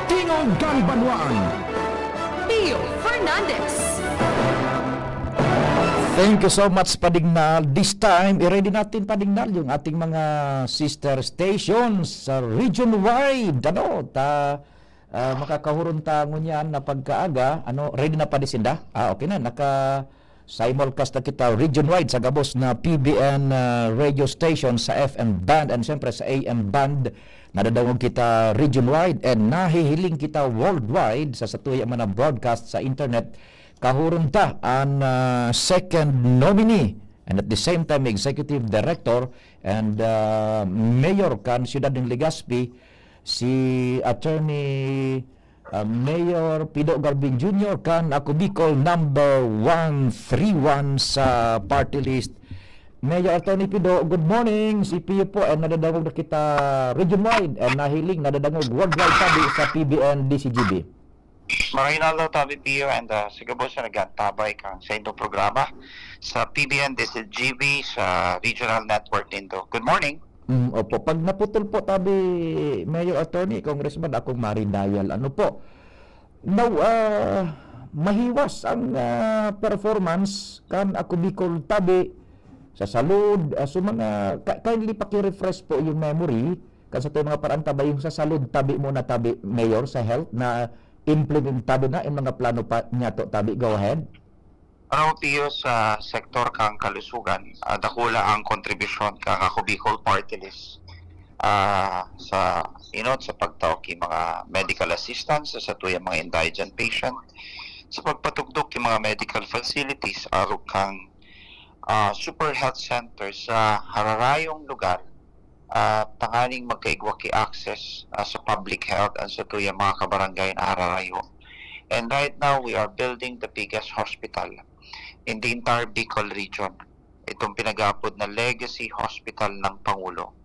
Tingog kan Banwaan. Pio Fernandez. Thank you so much, Padignal. This time, i-ready natin, Padignal, yung ating mga sister stations sa region wide. Ano, ta, ah, makakahuron ta ngunyan na pagkaaga. Ano, ready na pa di sinda? Ah, okay na. Naka simulcast na kita region wide sa gabos na P B N, ah, radio station sa F M band and siyempre sa A M band. Nadadangog kita region wide and nahihiling kita worldwide sa satuyang mga broadcast sa internet. Kahuron ta an, ah, second nominee and at the same time executive director and, ah, mayor kan siyudad nin Legazpi, si Attorney, ah, Mayor Pido Garbin Junior kan Ako Bicol number one three one sa party list. Mayor Attorney Pido, good morning. Si Pio po, and nadadangog na kita region-wide and nahiling, nadadangog worldwide tabi sa P B N D C G B. Maray na aldaw tabi, Pio, and, ah, sa gabos na nag-aantabay kan saindong programa sa P B N D C G B sa regional network nindo. Good morning. Mm, opo. Pag naputol po tabi, Mayor, Attorney, Congressman, akong maridayal. Ano po? Now, ah, mahiwas ang, ah, performance kan Ako Bicol tabi sa salud, ah, so mga, ka-, kindly paki-refresh po yung memory kan sa mga paraan tabi, yung sa salud tabi muna tabi, Mayor, sa health na implement tabi na yung mga plano pa niya to tabi. Go ahead. Ano, Pio, sa sektor kang kalusugan, ah, dakula ang kontribusyon kang Ako Bicol Party List, ah, sa inot sa pagtao ki mga medical assistance sa satuyang mga indigent patient, sa pagpatugdok ki mga medical facilities, arog kang, ah, super health center sa hararayong lugar, ah, tanganing magkaigwa ki access, ah, sa public health ang satuyang mga kabarangay na hararayo. And right now, we are building the biggest hospital in the entire Bicol region. Itong pinag-aapod na Legacy Hospital ng Pangulo,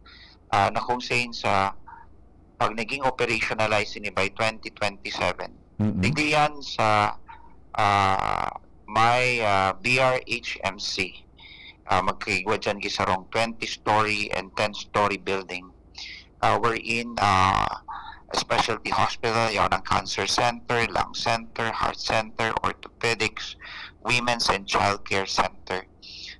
ah, na kung saan sa pag naging operationalize ini by twenty twenty-seven, Mm-mm. digdi yan sa, ah, may, ah, B R H M C. Ah, magkaigwa dyan gisarong twenty-story and ten-story building, ah, wherein, ah, specialty hospital, yaon ang cancer center, lung center, heart center, orthopedics, women's and child care center.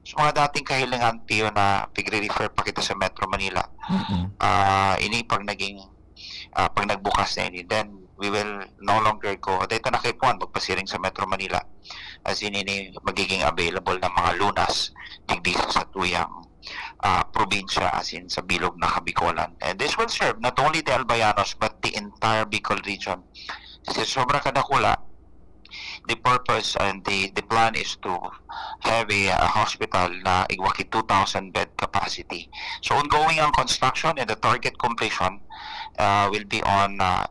So, mga dating kahilingan, Pio, na pigre-refer pa kita sa Metro Manila. Mm-mm. Ah, ini pag naging, ah, pag nagbukas na ini, then we will no longer go. Dito na kay Puan, magpasiring sa Metro Manila. As in, ini magiging available ng mga lunas digdi sa satuyang, ah, probinsya, as in sa bilog na Kabikolan. And this will serve not only the Albayanos, but the entire Bicol region. Kasi sobra kadakula, the purpose and the, the plan is to have a, a hospital na igwa ki two thousand bed capacity. So, ongoing ang construction and the target completion, uh, will be on, uh,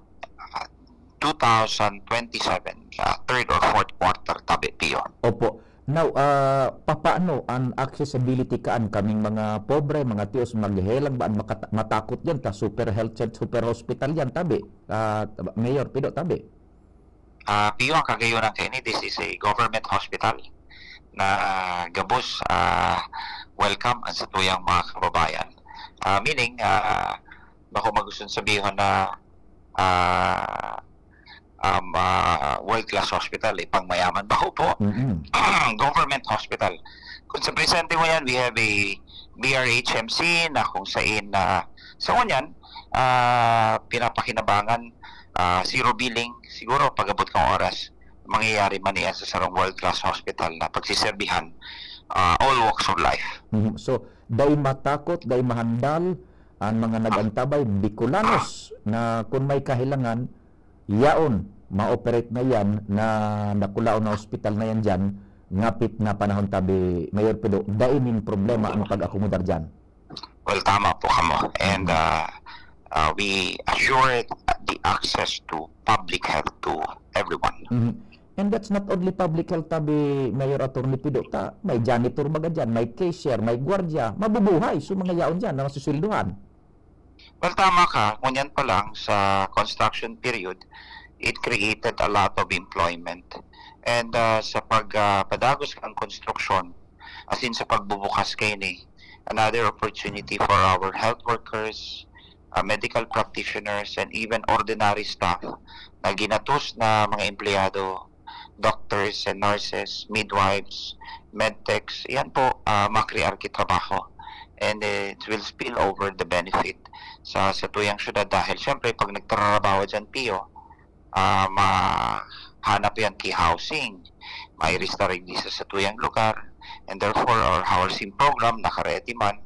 two thousand twenty-seven, uh, third or fourth quarter, tabi, Pio. Opo. Now, ah, papaano an accessibility kaan kaming mga pobre, mga tiyos, maghelang ba an makata-, matakot yan ta super health cent-, super hospital yan, tabi? Ah, Mayor, pido, tabi? Ah, Pio, ang kagayonan kaini, this is a government hospital na gabos, ah, welcome ang satuyang mga kababayan. Ah, meaning, ah, bako magusto sabihon na, ah, um, ah, world-class hospital, eh, pangmayaman. Bako po, Mm-mm. government hospital. Kung sa presente mo yan, we have a B R H M C na kung sain na, sa ngunyan, ah, pinapakinabangan, ah, zero billing. Siguro, pag-abot kang oras, mangyayari man iyan sa sarong world-class hospital na pagsiserbihan, ah, all walks of life. Mhm. So, dai matakot, dai mahandal, ang mga nag-antabay, Bicolanos, na kun may kahilangan, yaon, ma-operate na yan, na dakulaon na ospital na yan dyan, ngapit na panahon tabi, Mayor Pido, dai nin problema ang pag-akomodar dyan. Well, tama po kamo. And, Mhm. uh, uh, we assured the access to public health to everyone. Mhm. And that's not only public health, tabi, Mayor, Attorney Pido, ta may janitor baga dyan, may cashier, may gwardya, mabubuhay so mga yaon dyan na masusweldohan. Well, tama ka. Ngunyan pa lang, sa construction period, it created a lot of employment. And, uh, sa pag, uh, padagos ang konstruksyon, as in sa pagbubukas kaini, another opportunity for our health workers, uh, medical practitioners, and even ordinary staff na ginatos na mga empleyado, doctors and nurses, midwives, medtechs, yan po, ah, makrear ki trabaho. And, eh, it will spill over the benefit sa, sa tuyang syudad dahil, siyempre, pag nagtrarabaho dyan, Pio, ah, mahanap yan ki housing, may restaurant sa, sa tuyang lugar, and therefore, our housing program, naka-ready man.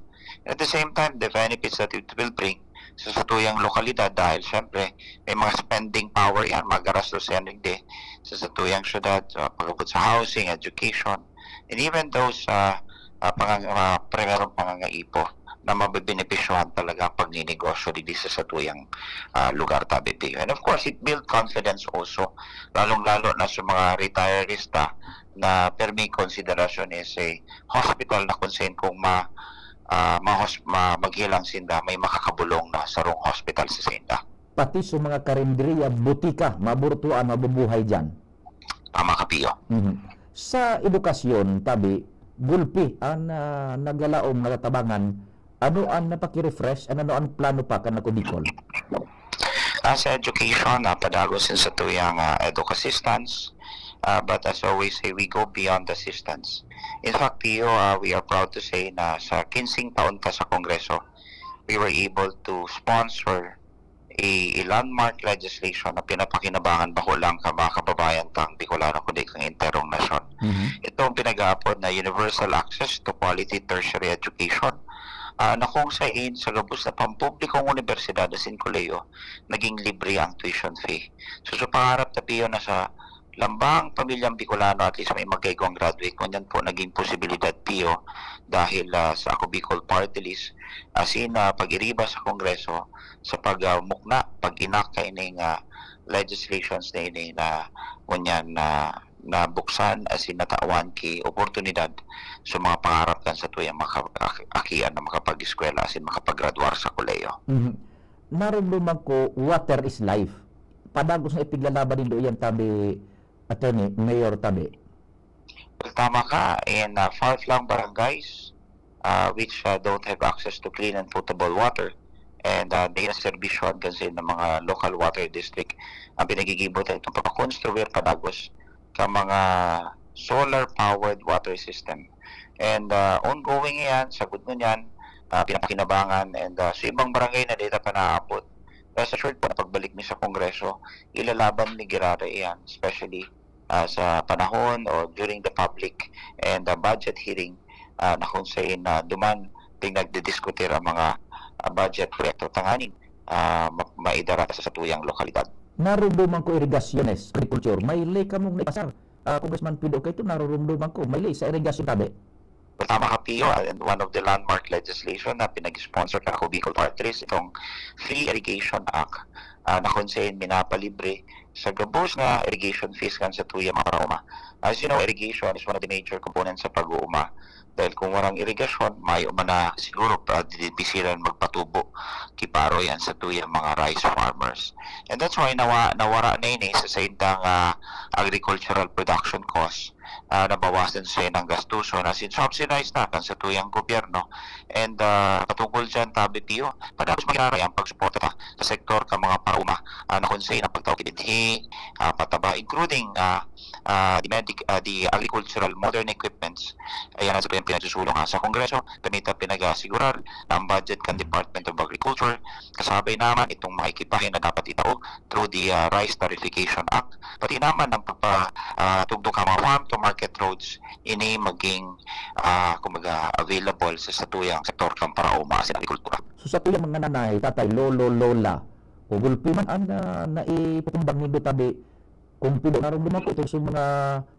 At the same time, the benefits that it will bring sa, sa tuyang lokalidad dahil, siyempre, may mga spending power yan, mga garastos yan, hindi, sa, sa tuyang syudad, sa pag-abot sa housing, education, and even those, ah, ah, pangang-, ah, primerong pangangaipo na mabebenepisyohan talaga ang pagninegosyo digdi sa, sa tuyang, ah, lugar, tabi, Pio. And of course, it build confidence also, lalong-lalo na sa mga retirees ta na permi konsiderasyon is a hospital na kung saan kung ma-, ah, mahos-, ma-, maghelang sinda, may makakabulong na sarong hospital sa sinda. Pati sa mga karinderiya, butika, maburtuan, mabubuhay dyan. Tama ka, Pio. Mhm. Sa edukasyon, tabi, gulpi an, ah, nagalaom, nagatabangan, Ano an, napaki-refresh, an ano an plano pa kan Ako Bicol? Ah, sa education, ah, padagos sa tuyang, ah, EDUK assistance. Ah, but as always say, we go beyond assistance. In fact, Pio, ah, we are proud to say na sa kinsing taon ta sa Kongreso, we were able to sponsor a, a landmark legislation na pinapakinabangan bako lang ka mga kababayan tang Bicolano kundi kang enterong nasyon. Mhm. Ito ang pinag-aapod na universal access to quality tertiary education, ah, na kung sain sa gabos na pampublikong unibersidad asin kolehiyo, naging libre ang tuition fee. So, sa pangarap ta, Pio, na sa lambang pamilyang Bicolano, at least may magkaigwang graduate. Ngunyan po, naging posibilidad, Pio, dahil, ah, sa Ako Bicol Party List, asin, ah, pag-iriba sa Kongreso, sa pag, ah, mukna, pag-enact kaining, ah, legislations na ini na ngunyan na nabuksan asin natawan ki oportunidad sa mga pangarap kan satuyang maka-, ak-, akian na makapag-eskwela asin makapaggraduar sa kolehiyo. Mhm. Narumduman ko, water is life. Padagos na ipiglalaban nindo iyan, tabi, Attorney, Mayor, tabi. Well, tama ka, in, ah, far-flung barangays, ah, which, ah, don't have access to clean and potable water, and, ah, di naseserbisyohan kasi ng mga local water district, ang pinagigibo ta itong pagpakonstruir padagos ka mga solar-powered water system. And, ah, ongoing yan, sagod ngunyan, ah, pinapakinabangan, and, ah, sa ibang barangay na data pa naabot. Rest assured po na pagbalik mi sa Kongreso, ilalaban mi giraray yan, especially, ah, sa panahon o during the public and, ah, budget hearing, ah, na kung sain na duman ding nagdidiskutir ang mga, ah, budget proyekto tanganing, ah, ma-, maidara sa satuyang lokalidad. Narumduman ko, irigasyones, agriculture. May ley kamong naipasar, ah, Congressman Pido, kay ito narurumduman ko. May ley sa irigasyon, tabi. Tama ka, Pio, and one of the landmark legislation na pinag-sponsor ka ako, Bicol Party List, itong Free Irrigation Act, ah, na kung sain minapalibre sa gabos nga irrigation fees kan satuyang mga paraoma. As you know, irrigation is one of the major components sa pag-uuma. Dahil kung warang irigasyon, mayo man na siguro pa, di, di sila magpatubo ki paroy an satuyang mga rice farmers. And that's why nawa-, nawara na ini sa saindang, ah, agricultural production cost, ah, nabawasan sa saindang gastuson, asin subsidized na kan satuyang gobyerno. And, ah, patungkol diyan, tabi, Pio, padagos magiraray ang pagsuporta ta sa sektor kan mga paraoma, ah, na kung sain ang pagtao ki binhi, ah, pataba, including, ah, ah, the medic-, ah, the agricultural modern equipments. Ayan ang satuyang pinagsusulong, ah, sa Kongreso. Kami ta pinag-asigurar na ang budget kan Department of Agriculture, kasabay naman itong mga ekipahe na dapat itao through the, ah, Rice Tarification Act, pati naman ang pagpa-, ah, tugdok kan mga farm to market roads, ini maging, ah, kumbaga, available sa satuyang sektor kan paraoma asin agrikultura. So, satuyang mga nanay, tatay, lolo, lola, o gulpi man an, ah, naipakumbang nindo, tabi, kung Pido, narumduman ko, itong sa mga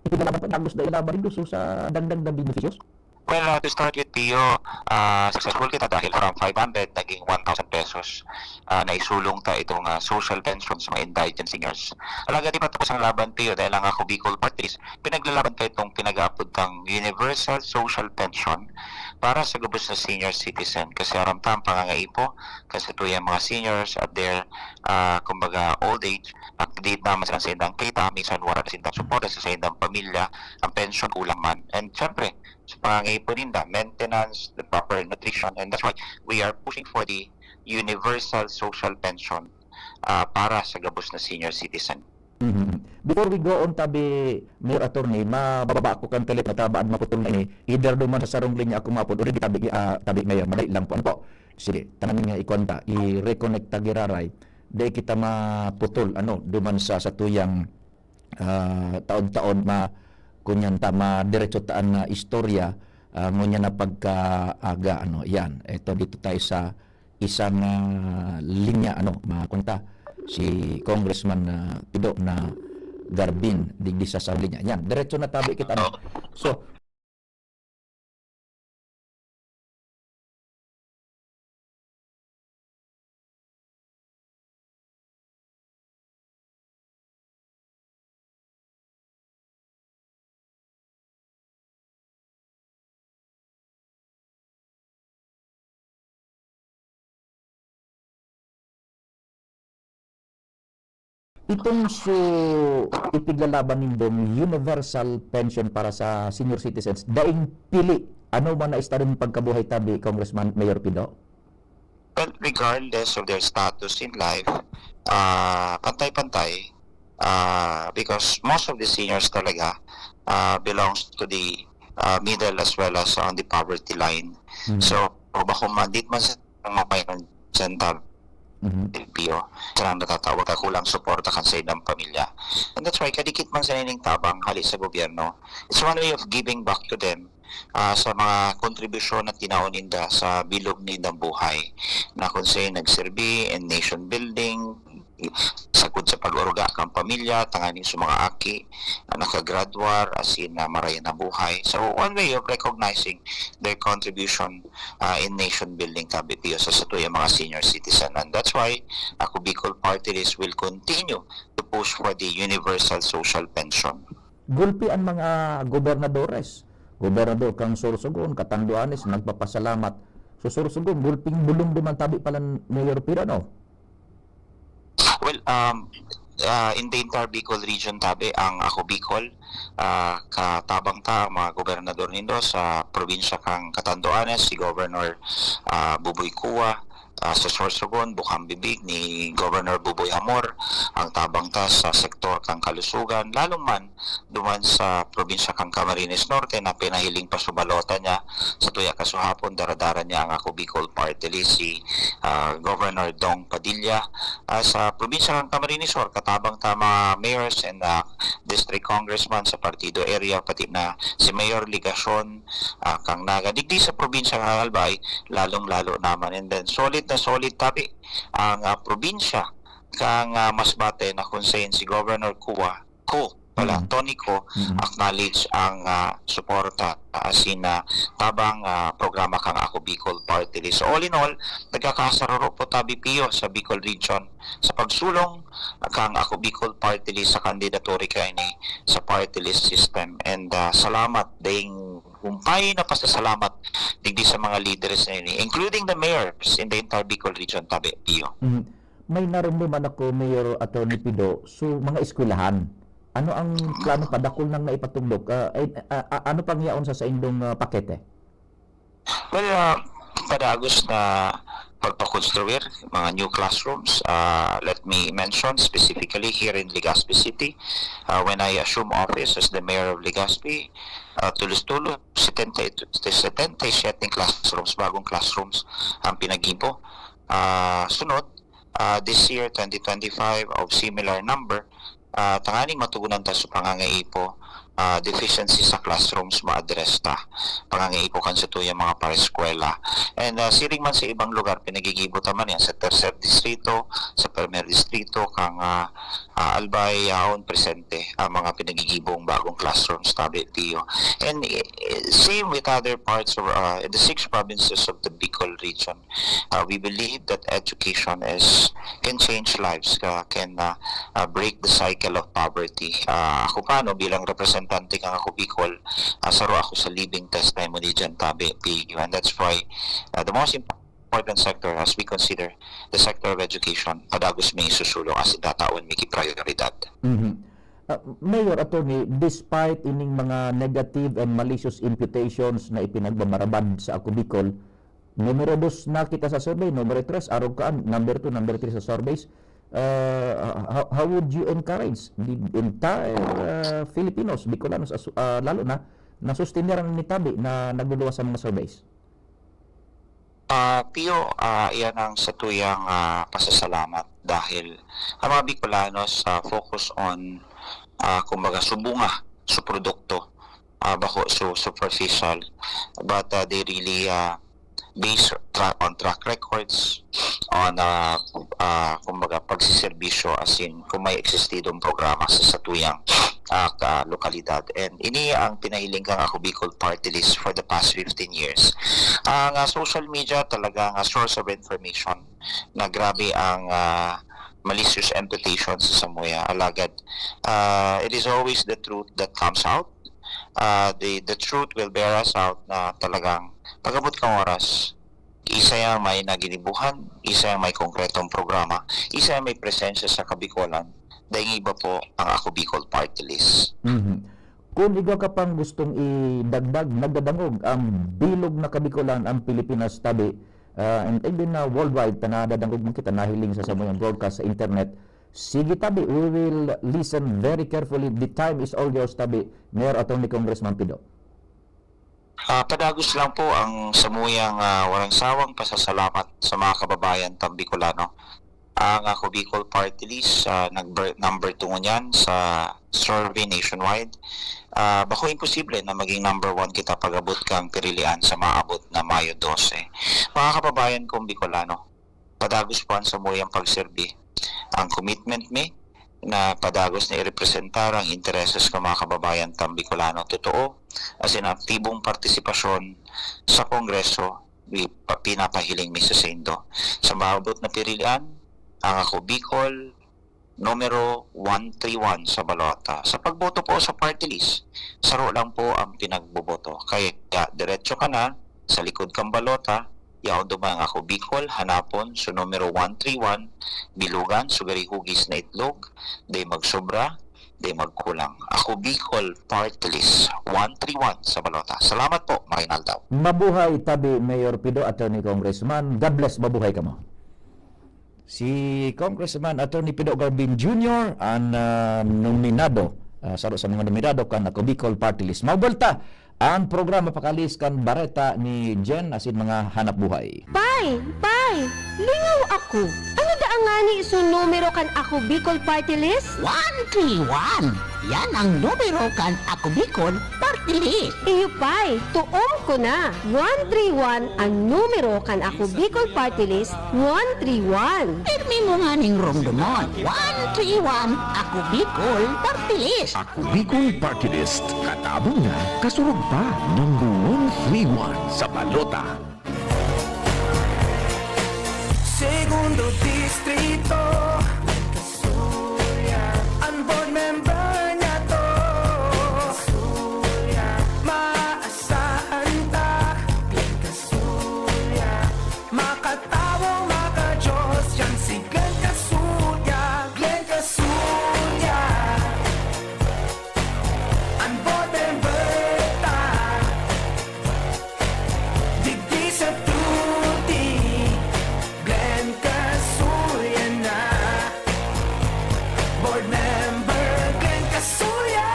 ipiglalaban pa, dagos na ilaban nindo, so, sa dagdag na beneficios? Well, ah, to start with, Pio, ah, successful kita dahil from five hundred naging one thousand pesos, ah, naisulong ta itong, ah, social pension sa mga indigent seniors. Alagad di pa tapos ang laban, Pio, dahil ang Ako Bicol Party List, pinaglalaban ta itong pinag-aapod tang universal social pension para sa gabos na senior citizen. Kasi aram ta ang pangangaipo kan satuyang mga seniors at their, ah, kumbaga, old age, at di naman sila sa indang kita, minsan wala na sindang suporta sa indang pamilya, ang pension kulang man. And syempre, sa pangangaipo ninda, maintenance, the proper nutrition, and that's why we are pushing for the universal social pension, ah, para sa gabos na senior citizen. Mhm. Before we go on, tabi, Mayor Attorney, mababa ako kan telepon, tabaan maputol na ini. Either duman sa sarong linya ako mapod, o di tabi, ah, tabi, Mayor, madali lang po. Ano po? Sige, tanganing nga ikuan ta, i-reconnect ta giraray. Di kita maputol, ano, duman sa, sa tuyang, ah, taon-taon ma-, kunyan ta, madiretso ta an, ah, istorya, ah, ngunyan na pagkaaga, ano, yan. Ito, dito tayo sa isang, ah, linya, ano, makunta si Congressman, ah, Pido na Garbin, digdi sa, sa linya. Yan, diretso na tabi kita, ano. So, Itong su-, ipiglalaban nindong universal pension para sa senior citizens, daing pili Ano man na estado ng pagkabuhay tabi, Congressman Mayor Pido? Well, regardless of their status in life, ah, pantay-pantay, ah, because most of the seniors talaga, ah, belongs to the, ah, middle as well as on the poverty line. Mhm. So, bako man, di man sa mga mayroon dyan tab-, Mhm. Pio, silang natatawag ka kulang suporta kan sa ilang pamilya. And that's why kadikit man sa nining tabang hali sa gobyerno. It's one way of giving back to them, ah, sa mga kontribusyon na tinaon ninda sa bilog nindang buhay, na kung sa'yo nagserbi in nation building, sagkod sa pag-uruga kan pamilya, tanganing sa mga aki, na nakagraduar, asin na marayan na buhay. So, one way of recognizing their contribution, ah, in nation building, tabi, Pio, sa satuyang mga senior citizen. And that's why Ako Bicol Party List will continue to push for the universal social pension. Gulpi ang mga gobernadores. Gobernador kang Sorsogon, Catanduanes, nagpapasalamat. So, Sorsogon, gulping bulong duman tabi pala ni Mayor Pido, no? Well, um, ah, in the entire Bicol region, tabi, ang Ako Bicol, ah, katabang ta ang mga gobernador nindo sa probinsya kang Catanduanes, si Governor, ah, Buboy Cua, ah, sa Sorsogon, bukang bibig ni Governor Buboy Amor, ang tabang ta sa sektor kang kalusugan, lalong man duman sa probinsya kang Camarines Norte na pinahiling pasubalota niya sa tuya kasuhapon, daradara niya ang Ako Bicol Party List, si, ah, Governor Dong Padilla. Ah, sa probinsya kang Camarines Sur, katabang ta mga mayors and, ah, district congressman sa partido area, pati na si Mayor Legacion, ah, kang Naga. Digdi sa probinsya kang Albay, lalong-lalo naman. And then, solid na solid tabi ang, ah, probinsya kang, ah, Masbate na kung sain si Governor Cua, Cua pala, Mm. Tony Cua, Mm. acknowledge ang, ah, suporta, ah, asin na tabang, ah, programa kang Ako Bicol Party List. So, all in all, nagkakasaruro po tabi, Pio, sa Bicol Region sa pagsulong kang Ako Bicol Party List sa kandidatura kaini sa party list system. And, ah, salamat, daing humpay na pasasalamat digdi sa mga leaders na ini, including the mayors in the entire Bicol Region, tabi, Pio. Mhm. May narumduman ako, Mayor Attorney Pido, so mga eskwelahan. Ano ang plano pa? Dakul nang naipatugdok. Ah, ay, ah, ah, ano pang yaon sa saindong, ah, pakete? Well, ah, padagos na pagpakonstruir, mga new classrooms. Ah, let me mention specifically here in Legazpi City. Ah, when I assume office as the mayor of Legazpi, ah, tulos-tulos, setenta y, setenta y siete classrooms, bagong classrooms ang pinagibo. Ah, sunod, ah, this year, twenty twenty-five, of similar number, ah, tanganing matugunan ta sa pangangaipo, ah, deficiency sa classrooms, ma-address ta. Pangangaipo kan sa tuyang mga pareskwela. And, ah, siring man sa ibang lugar, pinagigibo ta man yan sa Tercer Distrito, sa Primer Distrito, kang, ah, ah, Albay, yaon, presente ang mga pinagigibong bagong classrooms, tabi, Pio. And, eh, same with other parts of, ah, the six provinces of the Bicol region. Uh, we believe that education is, can change lives, uh, can, uh, uh, break the cycle of poverty. Uh, ako pa, no, bilang representante kang Ako Bicol, uh, saro ako sa living testimony dyan, tabi, Pio. And that's why, uh, the most important sector as we consider the sector of education, padagos mi isusulong as tataon mi ki prioridad. Mhm. Ah, Mayor, Attorney, despite ining mga negative and malicious imputations na ipinagmamarabad sa Ako Bicol, numero dos na kita sa survey, numero tres, arog kaan, number two, number three sa surveys. Ah, how, how would you encourage the entire, ah, Filipinos, Bicolanos, asu-, ah, lalo na, na sustenyaran ni tabi na nagluluwas sa mga surveys? Ah, Pio, ah, iyan ang satuyang, ah, pasasalamat dahil ang mga Bicolanos, ah, focus on, ah, kumbaga, subunga, su produkto, ah, bako su superficial, but, ah, they really, ah, base tra-, on track records, on, ah, ah, kumbaga, pagsiserbisyo, as in, kung may existidong programa sa satuyang, ah, ka-, lokalidad. And ini ang pinahiling kang Ako Bicol Party List for the past fifteen years. Ang, ah, social media talagang, ah, source of information na grabe ang, ah, malicious imputation sa samuya. Alagad, ah, it is always the truth that comes out. Ah, the, the truth will bear us out na talagang pag-abot kang oras, isa yang may naginibuhan, isa yang may konkretong programa, isa yang may presensya sa Kabikolan, daing iba po ang Ako Bicol Party List. Mhm. Kung igwa ka pang gustong idagdag, nagdadangog ang bilog na Kabikolan, ang Pilipinas tabi, ah, and even, ah, worldwide, ta nadadangog man kita, nahiling sa samuyang broadcast sa internet. Sige, tabi, we will listen very carefully. The time is all yours, tabi, Mayor Attorney Congressman Pido. Ah, padagos lang po ang samuyang, ah, walang sawang pasasalamat sa mga kababayan tang Bicolano. Ang Ako Bicol Party List, ah, nagber-, number two ngunyan sa survey nationwide. Ah, bako imposible na maging number one kita pag-abot kang pirilian sa maabot na Mayo dose. Mga kababayan kong Bicolano, padagos po ang samuyang pagserbi. Ang commitment mi na padagos na irepresentar ang intereses kan mga kababayan tang Bicolano totoo, asin aktibong partisipasyon sa Kongreso, pi-, pa-, pinapahiling mi sa saindo. Sa maabot na pirilian, ang Ako Bicol, numero one three one sa balota. Sa pagboto po sa party list, saro lang po ang pinagboboto. Kaya diretso ka na sa likod kan balota, yaon duman ang Ako Bicol, hanapon, so numero one three one, bilugan, sugari hugis na itlog, dai magsobra, dai magkulang. Ako Bicol, party list, one three one sa balota. Salamat po, maray na aldaw. Mabuhay tabi, Mayor Pido, Attorney Congressman. God bless, mabuhay kamo. Si Congressman Attorney Pido Garbin Junior an, ah, nominado, ah, saro sa mga nominado kan Ako Bicol Party List. Maubol ta an programa pakaalis kan bareta ni Jen asin mga hanap buhay. Pay! Pay! Lingaw ako! Ano daa ngani so numero kan Ako Bicol Party List? One three one! Yan ang numero kan Ako Bicol Party List. Iyo, Pay, toom ko na. One three one an numero kan Ako Bicol Party List, one three one. Pirmi mo nganing romdomon. One three one, Ako Bicol Party List. Ako Bicol Party List. Katabang na, kasurog pa. Number one three one sa balota. Segundo Distrito. An board member niyato. Maasahan ta. Makatawo, makajos, yan si Glenn Casulla. Glenn Casulla. An board member ta. Digdi sa tuti, Glenn Casulla na. Board member, Glenn Casulla.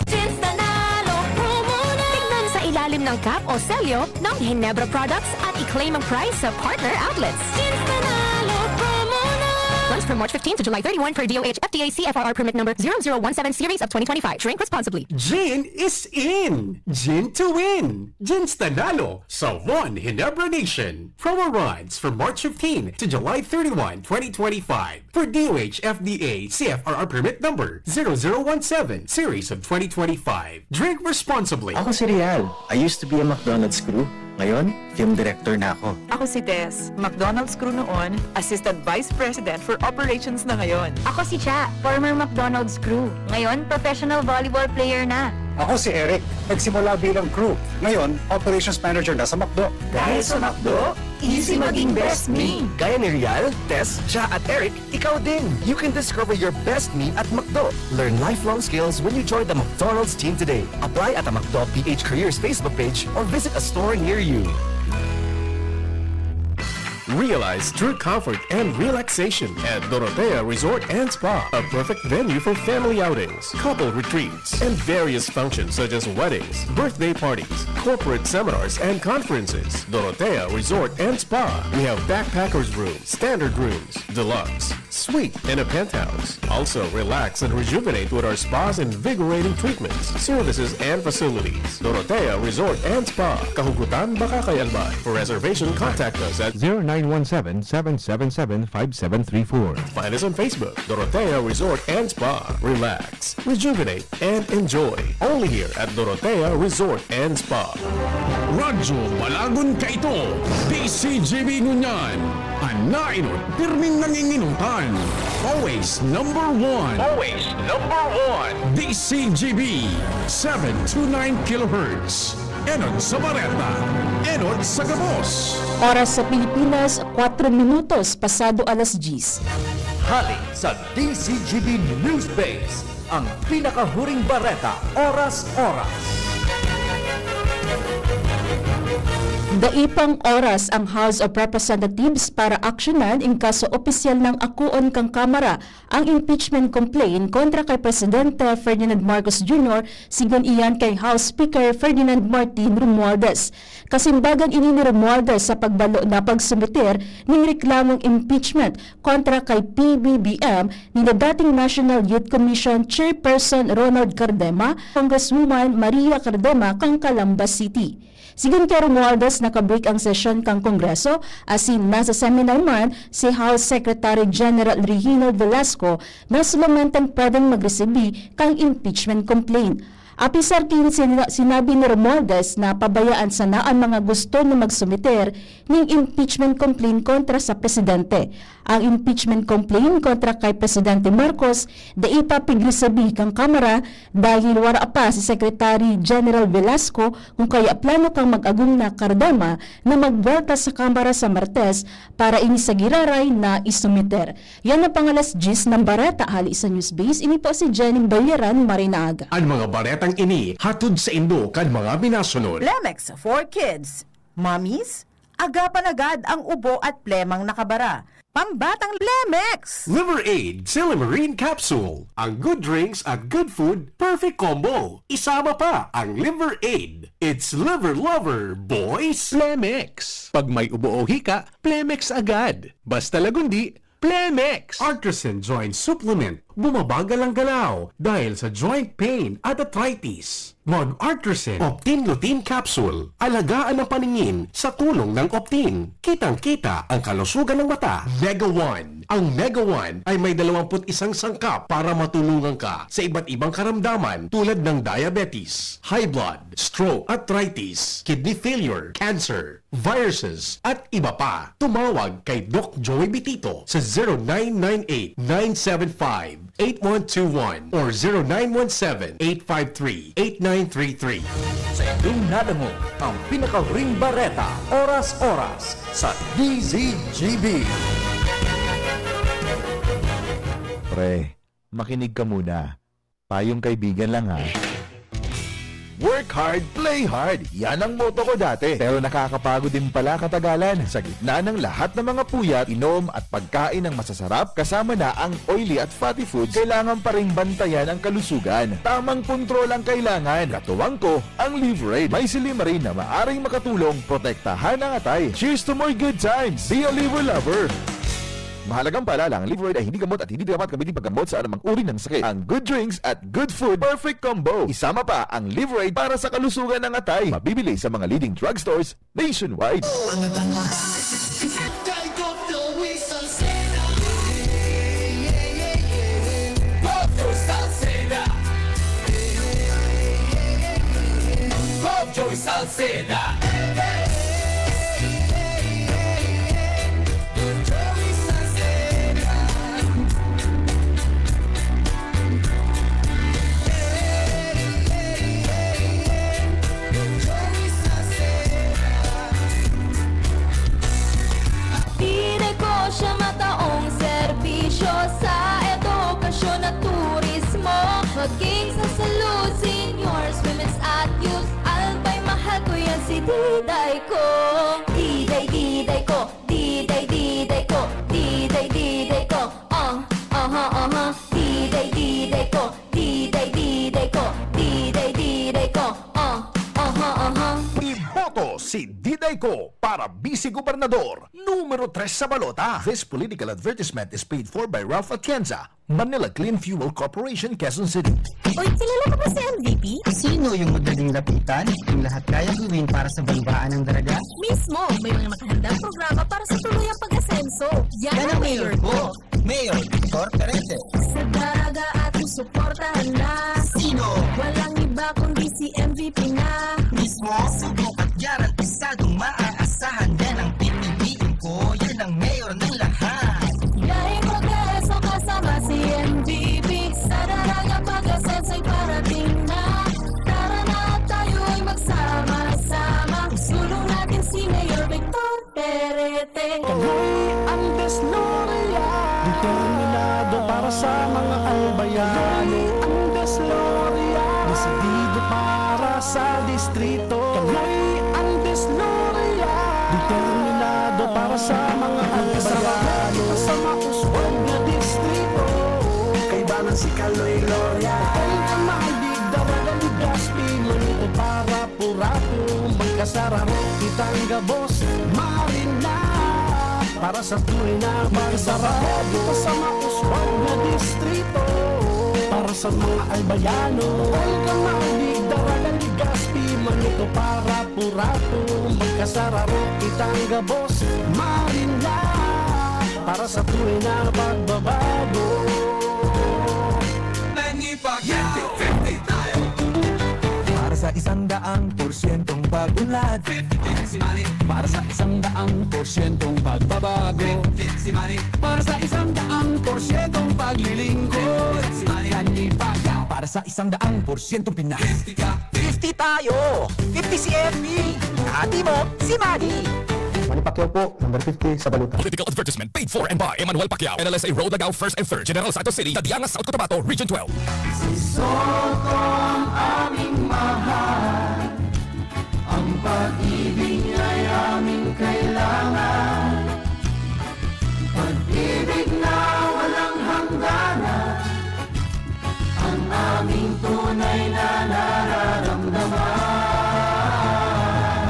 Ginstanalo promo na. Tignan sa ilalim ng cap o selyo ng Ginebra products at i-claim ang prize sa partner outlets. Ginstanalo promo na. Runs from March fifteen to July thirty-one per D O H F D A C F R R permit number zero zero one seven series of twenty twenty-five. Drink responsibly. Gin is in! Gin to win! Ginstanalo sa One Ginebra Nation. Promo runs from March fifteen to July thirty-one, twenty twenty-five. For D O H F D A C F R R permit number zero zero one seven series of twenty twenty-five. Drink responsibly. Ako si Rial. I used to be a McDonald's crew. Ngayon, film director na ako. Ako si Tess, McDonald's crew noon, Assistant Vice President for Operations na ngayon. Ako si Cha, former McDonald's crew, ngayon professional volleyball player na. Ako si Eric, nagsimula bilang crew, ngayon operations manager na sa McDo. Dahil sa McDo, easy maging best me. Gaya ni Rial, Tess, Cha at Eric, ikaw din! You can discover your best me at McDo. Learn lifelong skills when you join the McDonald's team today. Apply at a McDo P H Careers Facebook page or visit a store near you. Realize true comfort and relaxation at Dorotea Resort and Spa, a perfect venue for family outings, couple retreats, and various functions such as weddings, birthday parties, corporate seminars, and conferences. Dorotea Resort and Spa. We have backpackers room, standard rooms, deluxe, suite, and a penthouse. Also, relax and rejuvenate with our spa's invigorating treatments, services, and facilities. Dorotea Resort and Spa, Kahugutan, Bacacay, Albay. For reservation, contact us at zero nine one seven, seven seven seven, five seven three four. Find us on Facebook, Dorotea Resort and Spa. Relax, rejuvenate, and enjoy. Only here at Dorotea Resort and Spa. Radyo Balagon kaito, D C G B ngunyan. An naenot, pirming nanginginutan. Always number one. Always number one. D C G B, seven two nine kilohertz. Enot sa bareta, enot sa gabos. Oras sa Pilipinas, kwatro minutos pasado alas diyes. Hali sa D Z G B Newsbase, ang pinakahuring bareta, oras-oras. Dai pang oras ang House of Representatives para aksyonan in kaso opisyal nang akoon kan Kamara ang impeachment complaint kontra kay Presidente Ferdinand Marcos Junior, sigon iyan kay House Speaker Ferdinand Martin Romualdez. Kasimbagan ini ni Romualdez sa pagbalo na pagsumiter nin reklamong impeachment kontra kay P B B M ni dating National Youth Commission Chairperson Ronald Cardema, Congresswoman Maria Cardema kan Calamba City. Sigon kay Romualdez, naka-break ang sesyon kan Kongreso, asin nasa seminar man si House Secretary General Reginald Velasco na solomenteng pwedeng magresibi kan impeachment complaint. Apisar ki sina-, sinabi ni Romualdez na pabayaan sana an mga gusto na magsumiter nin impeachment complaint kontra sa presidente. Ang impeachment complaint kontra kay Presidente Marcos dai pa pigresebi kan Kamara dahil wara pa si Secretary General Velasco kung kaya plano kan mag-agom na Cardema na magbuwelta sa Kamara sa Martes para ini sa giraray na isumiter. Yan ang pang-alas diyes na bareta hali sa Newsbase. Ini po si Jenny Bayaran Marinag. An mga baretang ini hatod saindo kan mga minasunod. Plemex for Kids. Mommies, agapan agad ang ubo at plemang nakabara. Pambatang Plemex! Liver Aid Silymarin Capsule. Ang good drinks at good food, perfect combo. Isama pa ang Liver Aid. It's Liver Lover, boys! Plemex. Pag may ubo o hika, Plemex agad. Basta lagundi, Plemex! Artresin Joint Supplement. Bumabagal ang galaw dahil sa joint pain at arthritis. Mag-Artresin Optin Lutein Capsule. Alagaan ang paningin sa tulong ng Optin. Kitang-kita ang kalusugan ng mata. Mega One. Ang Mega One ay may dalawampu't isang sangkap para matulungan ka sa iba't ibang karamdaman tulad ng diabetes, high blood, stroke, arthritis, kidney failure, cancer, viruses, at iba pa. Tumawag kay Doc Joey Bitito sa zero nine nine eight, nine seven five, eight one two one or zero nine one seven, eight five three, eight nine three three. Sa inyong nadangog ang pinakahuring bareta, oras-oras, sa D Z G B. Pre, makinig ka muna. Payong kaibigan lang, ha. Work hard, play hard. Yan ang motto ko dati. Pero nakakapagod din pala katagalan. Sa gitna ng lahat ng mga puyat, inom at pagkain ng masasarap, kasama na ang oily at fatty foods, kailangan pa ring bantayan ang kalusugan. Tamang kontrol ang kailangan. Katuwang ko, ang Liver Aid. May silymarin na maaring makatulong protektahan ang atay. Cheers to more good times! Be a Liver Lover! Mahalagang paalala, ang Liver Aid ay hindi gamot at hindi dapat gamitin paggamot sa anumang uri ng sakit. Ang good drinks at good food, perfect combo. Isama pa ang Liver Aid para sa kalusugan ng atay. Mabibili sa mga leading drugstores nationwide. Mga tanga. Dai ko, Joey Salceda. Doctor Salceda. Doctor Salceda. Pinay ko siya mataong serbisyo sa edukasyon at turismo, maging sa salud, seniors, women's at youth. Albay, mahal ko yan si Diday ko. Diday, Diday ko. Diday, Diday ko. Diday, Diday ko. Ah, aha, aha. Diday, Diday ko. Diday, Diday ko. Diday, Diday ko. Ah, aha, aha. Iboto si Diday ko para Vice Gobernador, numero tres sa balota. This political advertisement is paid for by Ralph Atienza, Manila Clean Fuel Corporation, Quezon City. Uy, kilala ka ba si M V P? Sino yung madaling lapitan? Yung lahat kayang gawin para sa banwaan ng Daraga? Mismo! May mga nakahandang programa para sa tuluyang pag-asenso. Yan ang mayor ko! Mayor Victor Perete. Sa Daraga ating suportahan na. Sino? Walang iba kundi si M V P na. Mismo, subok at garantisadong maaasahan. Yan ang pipiliin ko, yan ang mayor ng lahat. Gayeng progreso kasama si M V P. Sa Daraga pag-asenso'y parating na. Tara na at tayo'y magsama-sama. Isulong natin si Mayor Victor Perete. Kami ang Desloria. Determinado Para sa mga Ang Saragoto sa mauswag na distrito. Kaibanan si Kaloy Loria. Kay ang Malig, Daraga, Legazpi, Manito, Para, Purato, magkasararo kitang gabos, marin na. Para sa tunay na magsarado sa mauswag na distrito. Para sa mga Albayano, Olga, Malig, Daraga, Legazpi, Manito, Para, Purato, magkasararo kitang gabos, marin na. Para sa tunay na pagbabago. Manipag fifty fifty tayo. Para sa isang daang porsyentong pag-unlad. fifty fifty si Manny. Para sa isang daang porsyentong pagbabago. fifty fifty si Manny. Para sa isang daang porsyentong paglilingkod. fifty fifty si Manny. Manipag. Para sa isang daang porsyentong Pinas. fifty ka. fifty tayo! fifty si F P! Hati mo, si Manny! Manny Pacquiao po, number fifty sa balota. Political advertisement paid for and by Emmanuel Pacquiao, N L S A Road, Lagao First and Third, General Santos City, Dadianga, South Cotabato, Region twelve. Si Soto ang aming mahal, ang pag-ibig niya'y aming kailangan. Pag-ibig na walang hangganan, ang aming tunay na nararamdaman.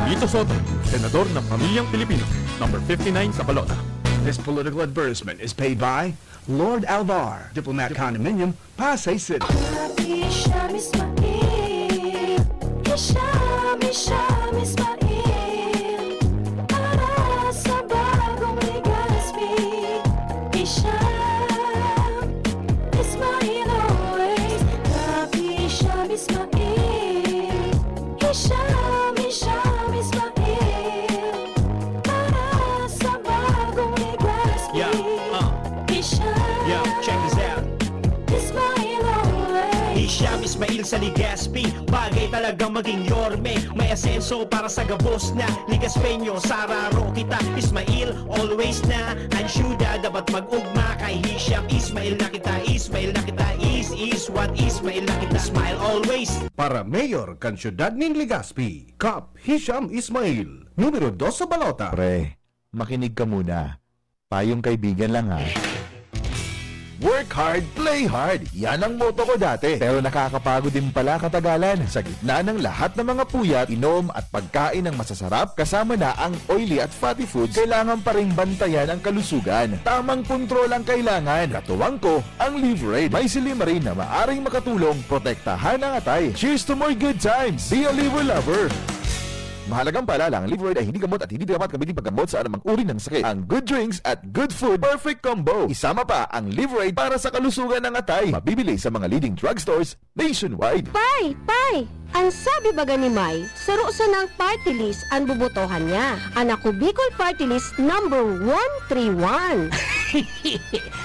Lito Soto, Senador ng Pamilyang Pilipino, number fifty-nine sa balota. This political advertisement is paid by Lord Alvar, Diplomat Condominium, Pasay City. Happy Sham Ismail, Hisham, Hisham Ismail, para sa bagong Legazpi, Hisham Ismail always. Happy Sham Ismail, Hisham, Hisham Ismail, para sa bagong Legazpi. Yeah, uh. Hisham. Yeah, check this out. Ismail always. Hisham Ismail sa Legazpi, bagay talagang maging yorme. May asenso para sa gabos na Legazpeño. Sararo kita, Ismail always na. Ang syudad dapat mag-ugma kay Hisham. Ismail na kita, Ismail na kita. Is, is what, Ismail na kita. Smile always. Para mayor kan syudad nin Legazpi, Kap Hisham Ismail, numero dos sa balota. Pre, makinig ka muna. Payong kaibigan lang, ha. Work hard, play hard. Yan ang motto ko dati. Pero nakakapagod din pala katagalan. Sa gitna ng lahat ng mga puyat, inom at pagkain ng masasarap, kasama na ang oily at fatty foods, kailangan pa ring bantayan ang kalusugan. Tamang kontrol ang kailangan. Katuwang ko, ang Liverade. May silymarin na maaring makatulong protektahan ang atay. Cheers to more good times! Be a Liver Lover! Mahalagang paalala, ang Liverade ay hindi gamot at hindi dapat gamitin paggamot sa anumang uri ng sakit. Ang good drinks at good food, perfect combo. Isama pa ang Liverade para sa kalusugan ng atay. Mabibili sa mga leading drugstores nationwide. Pay! Pay! An sabi baga ni May, saro sanang party list an bobotohan niya. An Ako Bicol Party List number one three one.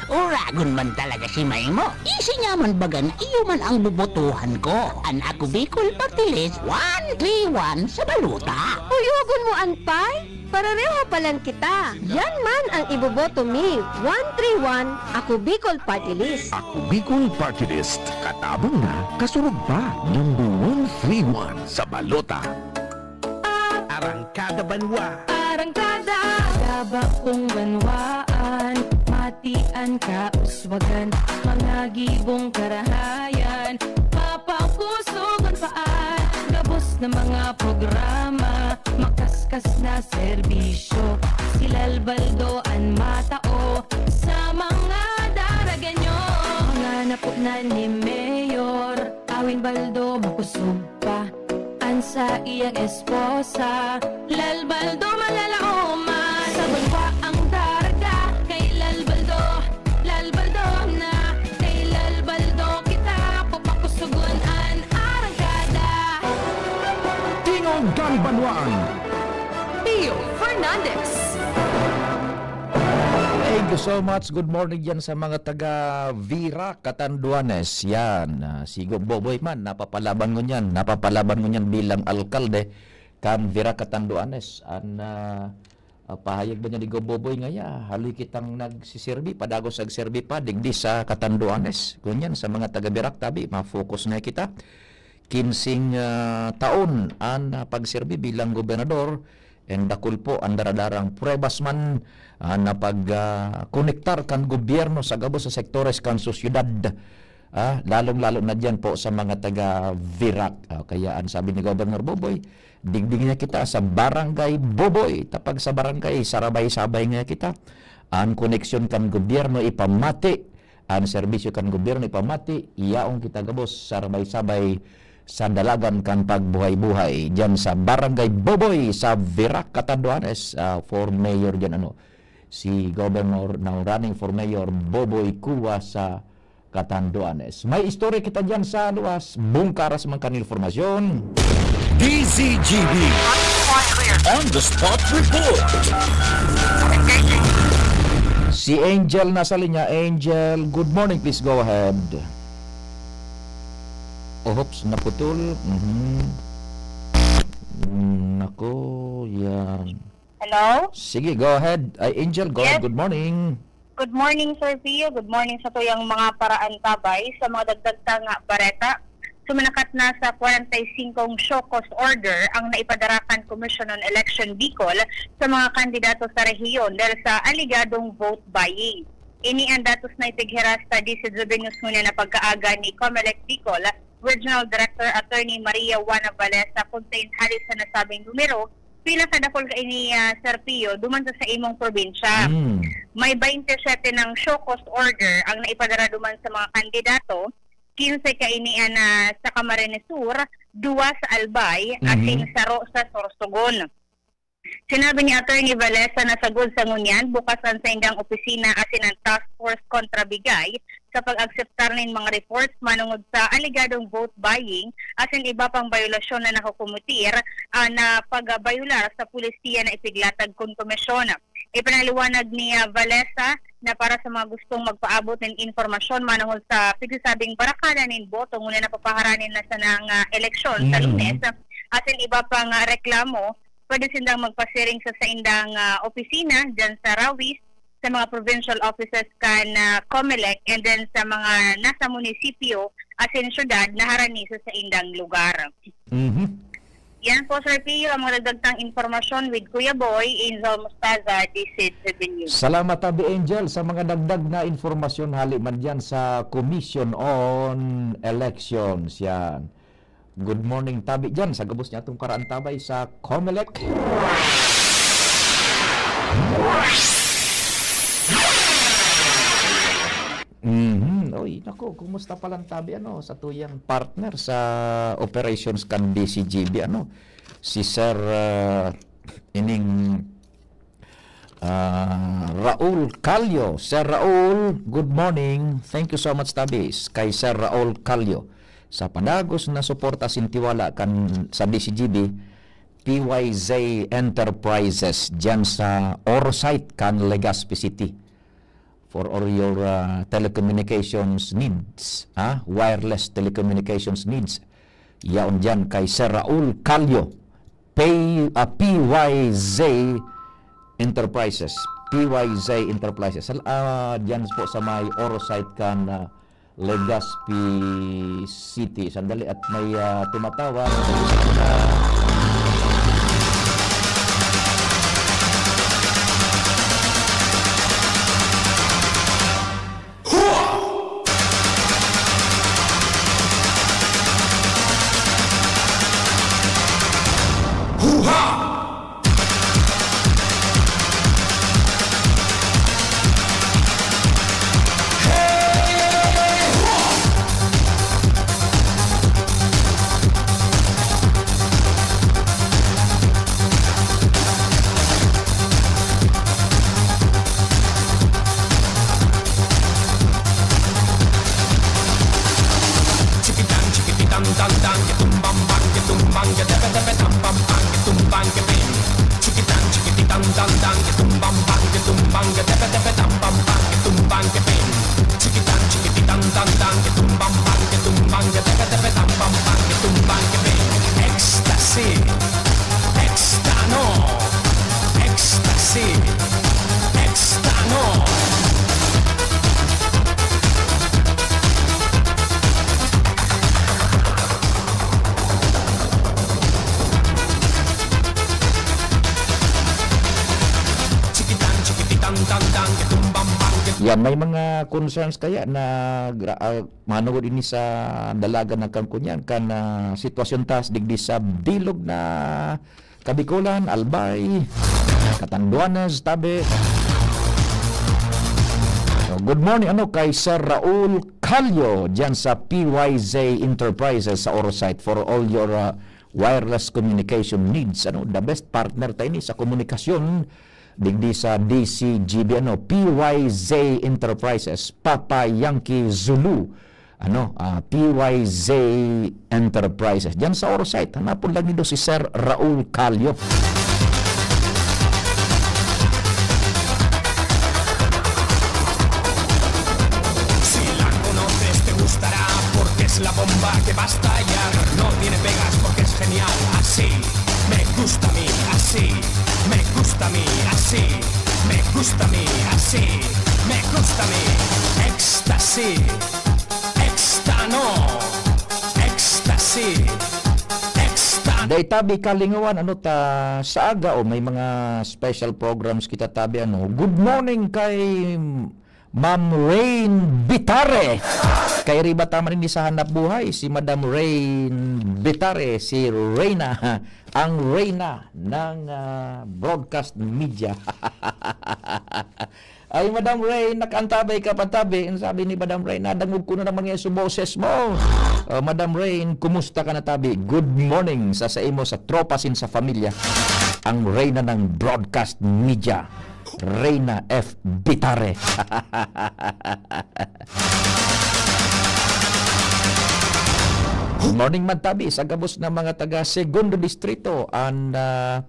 Uragon man talaga si May mo. Isi niya man baga na iyo man ang bobotohan ko. An Ako Bicol Party List one three one sa balota. Uyogon mo an Pay? Parereho pa lang kita. Yan man ang iboboto mi. One three one, Ako Bicol Party List. Ako Bicol Party List. Katabang na, kasurog pa. Number one three one sa balota. Arangkada Banwa. Arangkada. Gabakong banwaan, matian kauswagan, mga gibong karahayan, papakusugon paan, gabos na mga programa, makaskas na serbisyo. Si Lal Baldo an matao sa mga Daragenyo. Mga naponan ni Mayor Awin Baldo, makusog pa an saiyang esposa. Lal Baldo malalaoman. Sa banwa ang Daraga, kay Lal Baldo, Lal Baldo na. Kay Lal Baldo kita, papakusugon an arangkada. Tingog kan Banwaan. Pio Fernandez. Thank you so much. Good morning yan sa mga taga Vira, Catanduanes. Yan. Ah, si Go Boboy man, napapalaban ko niyan. Napapalaban ko niyan bilang alkalde kan Vira, Catanduanes. An, ah, ah, pahayag ba niya ni Go Boboy nga, ya, haloy kitang nagsiserbi, padagos nagserbi pa, digdi sa Catanduanes. Ngunyan, sa mga taga Virac, tabi, ma-focus na kita. Kinsing, ah, taon an, ah, pagserbi bilang gobernador, And dakul po an daradarang pruebas man, ah, na pag, ah, konektar kan gobyerno sa gabos sa sektores kan sosyedad. Ah, lalong-lalo na diyan po sa mga taga Virac. Ah, kaya ang sabi ni Governor Boboy, "Digdi ngaya kita sa Barangay Boboy. Ta pag sa barangay, sarabay-sabay ngaya kita." An koneksyon kan gobyerno ipamati, an serbisyo kan gobyerno ipamati, yaon kita gabos sarabay-sabay sa dalagan kan pagbuhay-buhay diyan sa Barangay Boboy sa Virac, Catanduanes. Ah, for mayor diyan, ano, si Governor, now running for mayor, Boboy Cua sa Catanduanes. May istorya kita diyan sa luwas. Bungkaras man kan impormasyon. D Z G B. On the spot report. Si Angel nasa linya. Angel, good morning. Please go ahead. Oops, naputol. Mhm. Nako, yan. Hello? Sige, go ahead. Ay, Angel, go ahead. Yes. Good morning. Good morning, Sir Pio. Good morning sa tuyang mga paraantabay. Sa mga dagdag ta nga bareta, sumanakat na sa kwarenta y singkong show cause order ang naipadara kan Commission on Election Bicol sa mga kandidato sa rehiyon dahil sa alegadong vote buying. Ini ang datos na itighiras sa D C Juvenus ngunyan na pagkaaga ni Comelec Bicol Regional Director Attorney Maria Juana Valesa, kun sa inhali sa nasabing numero, pila kadakul kaini, ah, Sir Pio, duman sa saimong probinsya? Hmm. May baynte siyete nang show cause order ang naipadara duman sa mga kandidato, kinse kaini an, ah, sa Camarines Sur, duwa sa Albay, asin Mhm. saro sa Sorsogon. Sinabi ni Attorney Valesa na sagod sa ngunyan, bukas an saindang opisina asin an task force kontra bigay sa pag-akseptar nin mga reports manongod sa alegadong vote buying asin iba pang bayolasyon na nakokometer, ah, na pagbayular sa polisiya na ipiglatag kun komisyon. Ipinaliwanag ni, ah, Valesa na para sa mga gustong magpaabot nin impormasyon manongod sa pigsasabing barakalan nin boto ngunyan na papaharanin na sanang, ah, eleksyon sa Mm. Lunes, asin iba pang, ah, reklamo, pwede sindang magpasiring sa saindang, ah, opisina diyan sa Rawis, sa mga provincial offices kan, ah, Comelec, and then sa mga nasa munisipyo asin syudad na harani sa saindang lugar. Mhm. Yan po, Sir Pio, ang mga dagdag tang impormasyon with Kuya Boy, Angel Mostaza, D C T V News. Salamat, Tabi Angel, sa mga dagdag na impormasyon hali man diyan sa Commission on Elections. Yan. Good morning, Tabi, diyan sa gabos niya atong paraantabay sa Comelec. Mhm. Oy, nako, kumusta palan, Tabi, ano, sa tuyang partner sa operations kan D C G B, ano, si Sir, ah, ining, ah, Raul Calio. Sir Raul, good morning. Thank you so much, Tabi, kay Sir Raul Calio sa padagos na suporta asin tiwala kan sa D C G B, P Y Z Enterprises, diyan sa Orosite kan Legazpi City. For all your, ah, telecommunications needs, ah, wireless telecommunications needs. Yaon diyan kay Sir Raul Calio, P-, ah, P Y Z Enterprises. P Y Z Enterprises. Sal-, ah, diyan po sa may Orosite kan, ah, Legazpi City. Sandali at may, ah, tumatawag. Ecstasy. Extano. Ecstasy. Extano. Yan, may mga concerns kaya na gra-, ah, manungod ini sa dalagan ng kangkunyan kan, ah, sitwasyon ta digdi sa bilog na Kabikolan, Albay, Catanduanes, tabi. So, good morning, ano, kay Sir Raul Calio diyan sa P Y Z Enterprises sa Orosite for all your, ah, wireless communication needs. Ano, the best partner ta ini sa komunikasyon digdi sa D C G B, ano, P Y Z Enterprises, Papa Yankee Zulu, ano, ah, P Y Z Enterprises. Diyan sa Orosite, hanapon lang nindo si Sir Raul Calio. Si la conoces, te gustará, porque es la bomba que va a estallar. No tiene pegas porque es genial, así me gusta a mí, así me gusta a mí, así me gusta a mí, así me gusta a mí. Ecstasy, exta no, ecstasy, exta. Dai tabi kalingawan, ano ta, sa aga, o may mga special programs kita tabi, ano. Good morning kay Ma'am Rain Bitare. Kay riba ta man ini sa Hanap Buhay, si Madam Rain Bitare, si Reyna, ang reyna ng, ah, broadcast media. Ay, Madam Rain, nakaantabay ka pa tabi. Ang sabi ni Madam Rain, "Nadangog ko na naman ngayon sa boses mo." Oh, Madam Rain, kumusta ka na tabi? Good morning sa, sa imo, sa tropa sin sa familia. Ang reyna ng broadcast media. Reyna F Bitare. Good morning man tabi sa gabos na mga taga Segundo Distrito. An, ah,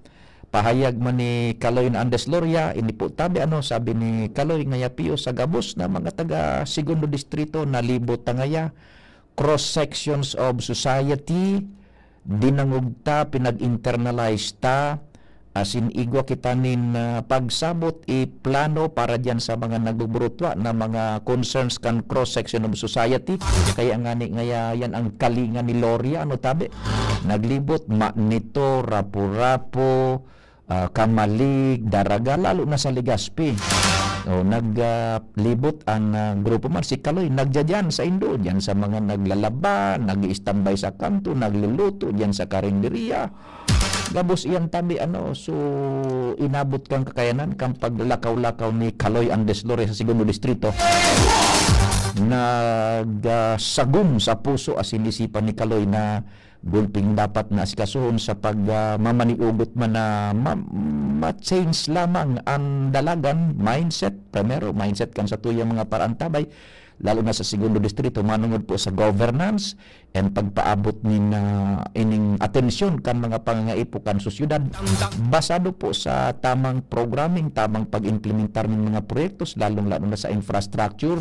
pahayag man ni Kaloy na Andes Loria, ini po tabi, ano, sabi ni Kaloy nga yapio sa gabos na mga taga Segundo Distrito, nalibot ta ngaya, cross sections of society, dinangog ta, pinag-internalize ta, asin igwa kita nin, ah, pagsabot, iplano para diyan sa mga nagbuburutwa na mga concerns kan cross section of society. Kaya ngani ngaya yan ang kalinga ni Loria, ano tabi? Naglibot, Manito, Rapu-Rapu, ah, Camalig, Daraga, lalo na sa Legazpi. O, nag, ah, libot ang, ah, grupo man, si Kaloy, nagdya diyan sa indo, diyan sa mga naglalaba, nag-i-standby sa kanto, nagluluto diyan sa karinderya. Gabos iyan tabi, ano, so, inabot kan kakayanan kan paglakaw-lakaw ni Kaloy Andes Loria sa Segundo Distrito. Nag, ah, sagom sa puso asin isipan ni Kaloy na gulping dapat na asikasuhon sa pag, ah, mamaniugot man na ma-, ma-change lamang ang dalagan, mindset. Primero, mindset kan satuyang mga paraantabay, lalo na sa Segundo Distrito, manungod po sa governance and pagpaabot nin, ah, ining atensyon kan mga pangangaipo kan sosyedad. Basado po sa tamang programming, tamang pag-implementar nin mga proyektos, lalong-lalo na sa infrastructure.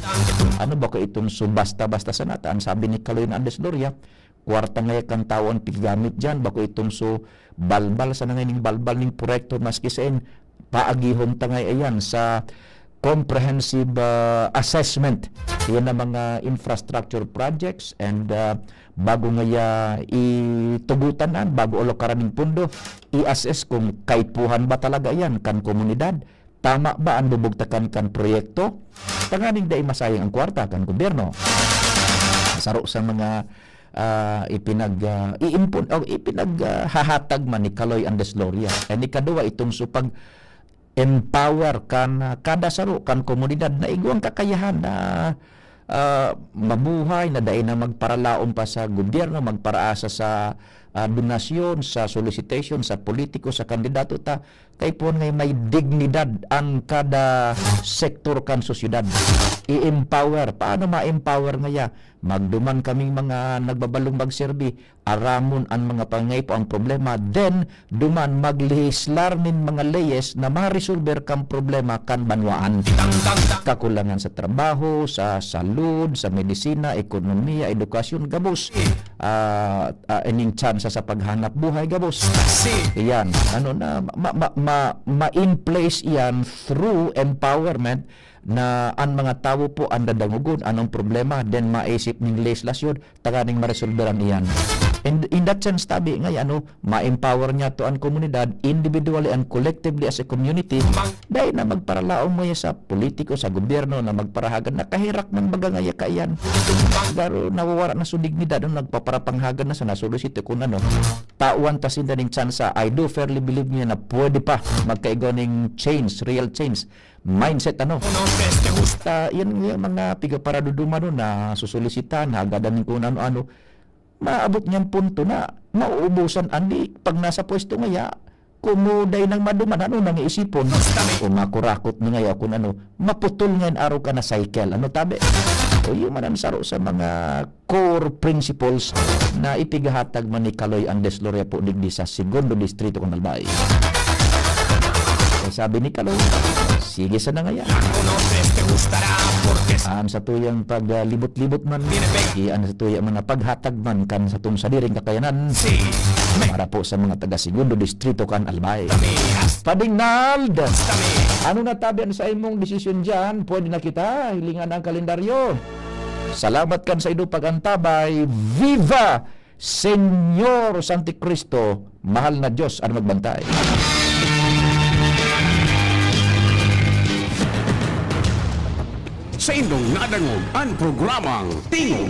Ano ba ko itong so basta-basta sa nata? Ang sabi ni Kaloy na Andes Loria, kwarta ngaya kan tawo an piggamit diyan, bako itom so balbal sana nganing balbal ning proyekto, maski saen, paagihon ta ngaya iyan sa comprehensive, ah, assessment. Iyan ang mga infrastructure projects and, ah, bago ngaya itugutan na, bago alokaran ning pondo, i-assess kung kaipuhan ba talaga iyan kan komunidad. Tama ba an bubugtakan kan proyekto? Tanganing dai masayang ang kwarta kan gobyerno. Saro sa mga, ah, ipinag, ah, iimpon o ipinag, ah, hahatag man ni Kaloy Andes Loria. And ikaduwa, itong so pag-empower kan, ah, kada saro kan komunidad na igwang kakayahan na ah, mabuhay na dai na magparalaom pa sa gobyerno, magparaasa sa, ah, donasyon, sa solicitation, sa politiko, sa kandidato ta, kaipuhan nga may dignidad ang kada sektor kan sosyedad. I-empower. Paano ma-empower ngaya? Magduman kaming mga nagbabalong magserbi, aramon an mga pangangaipo, ang problema, then duman maglehislar nin mga leyes na maresolber kan problema kan banwaan. Kakulangan sa trabaho, sa salud, sa medisina, ekonomiya, edukasyon, gabos. Ah, ah, ining tsansa sa paghanap buhay, gabos. Iyan, ano na, ma, ma, ma, ma-in place iyan through empowerment na an mga tawo po an dadangogon, anong problema, then maisip ning lehislasyon, tanganing maresolberan iyan. And in that sense, tabi nga, ano, ma-empower niya to ang komunidad, individually and collectively as a community, dahil na magparalaom mo sa politiko, sa gobyerno, na magparahagad na kahirak ng baga nga kaiyan. Pero nawawara na so dignidad nung nagpaparapanghagad na sa nasulusito kung ano. Tawan ta sinda ning tsansa. I do fairly believe niya na pwede pa magkaigwa ning change, real change. Mindset, ano? Ta, yan yung mga piga paraduduman nun na susulisitahan, hagadan ng kung ano-ano. Maabot niyang punto na mauubusan, andi, pag nasa pwesto ngaya, kumuday nang maduman, ano nang iisipon? O makurakot na ngaya kung ano, maputol ngayon araw ka na cycle. Ano tabi? O yung manan saro sa mga core principles na ipigahatag man ni Kaloy Andres Lorea po digdi sa Segundo Distrito kan Albay. Kaya sabi ni Kaloy, sige sana ngaya. Ang sa tuyang paglibot-libot man, i-, ang sa tuyang mga paghatag man kan satong sadiring kakayanan para po sa mga taga Segundo Distrito kan Albay. Pading Nald, ano na tabi ang sa imong desisyon dyan? Pwede na kita, hilingan ang kalendaryo. Salamat kan sa ido pag-antabay. Viva Señor Santi Cristo, mahal na Diyos, ano magbantay. Sa indong nadangog an programang Tingog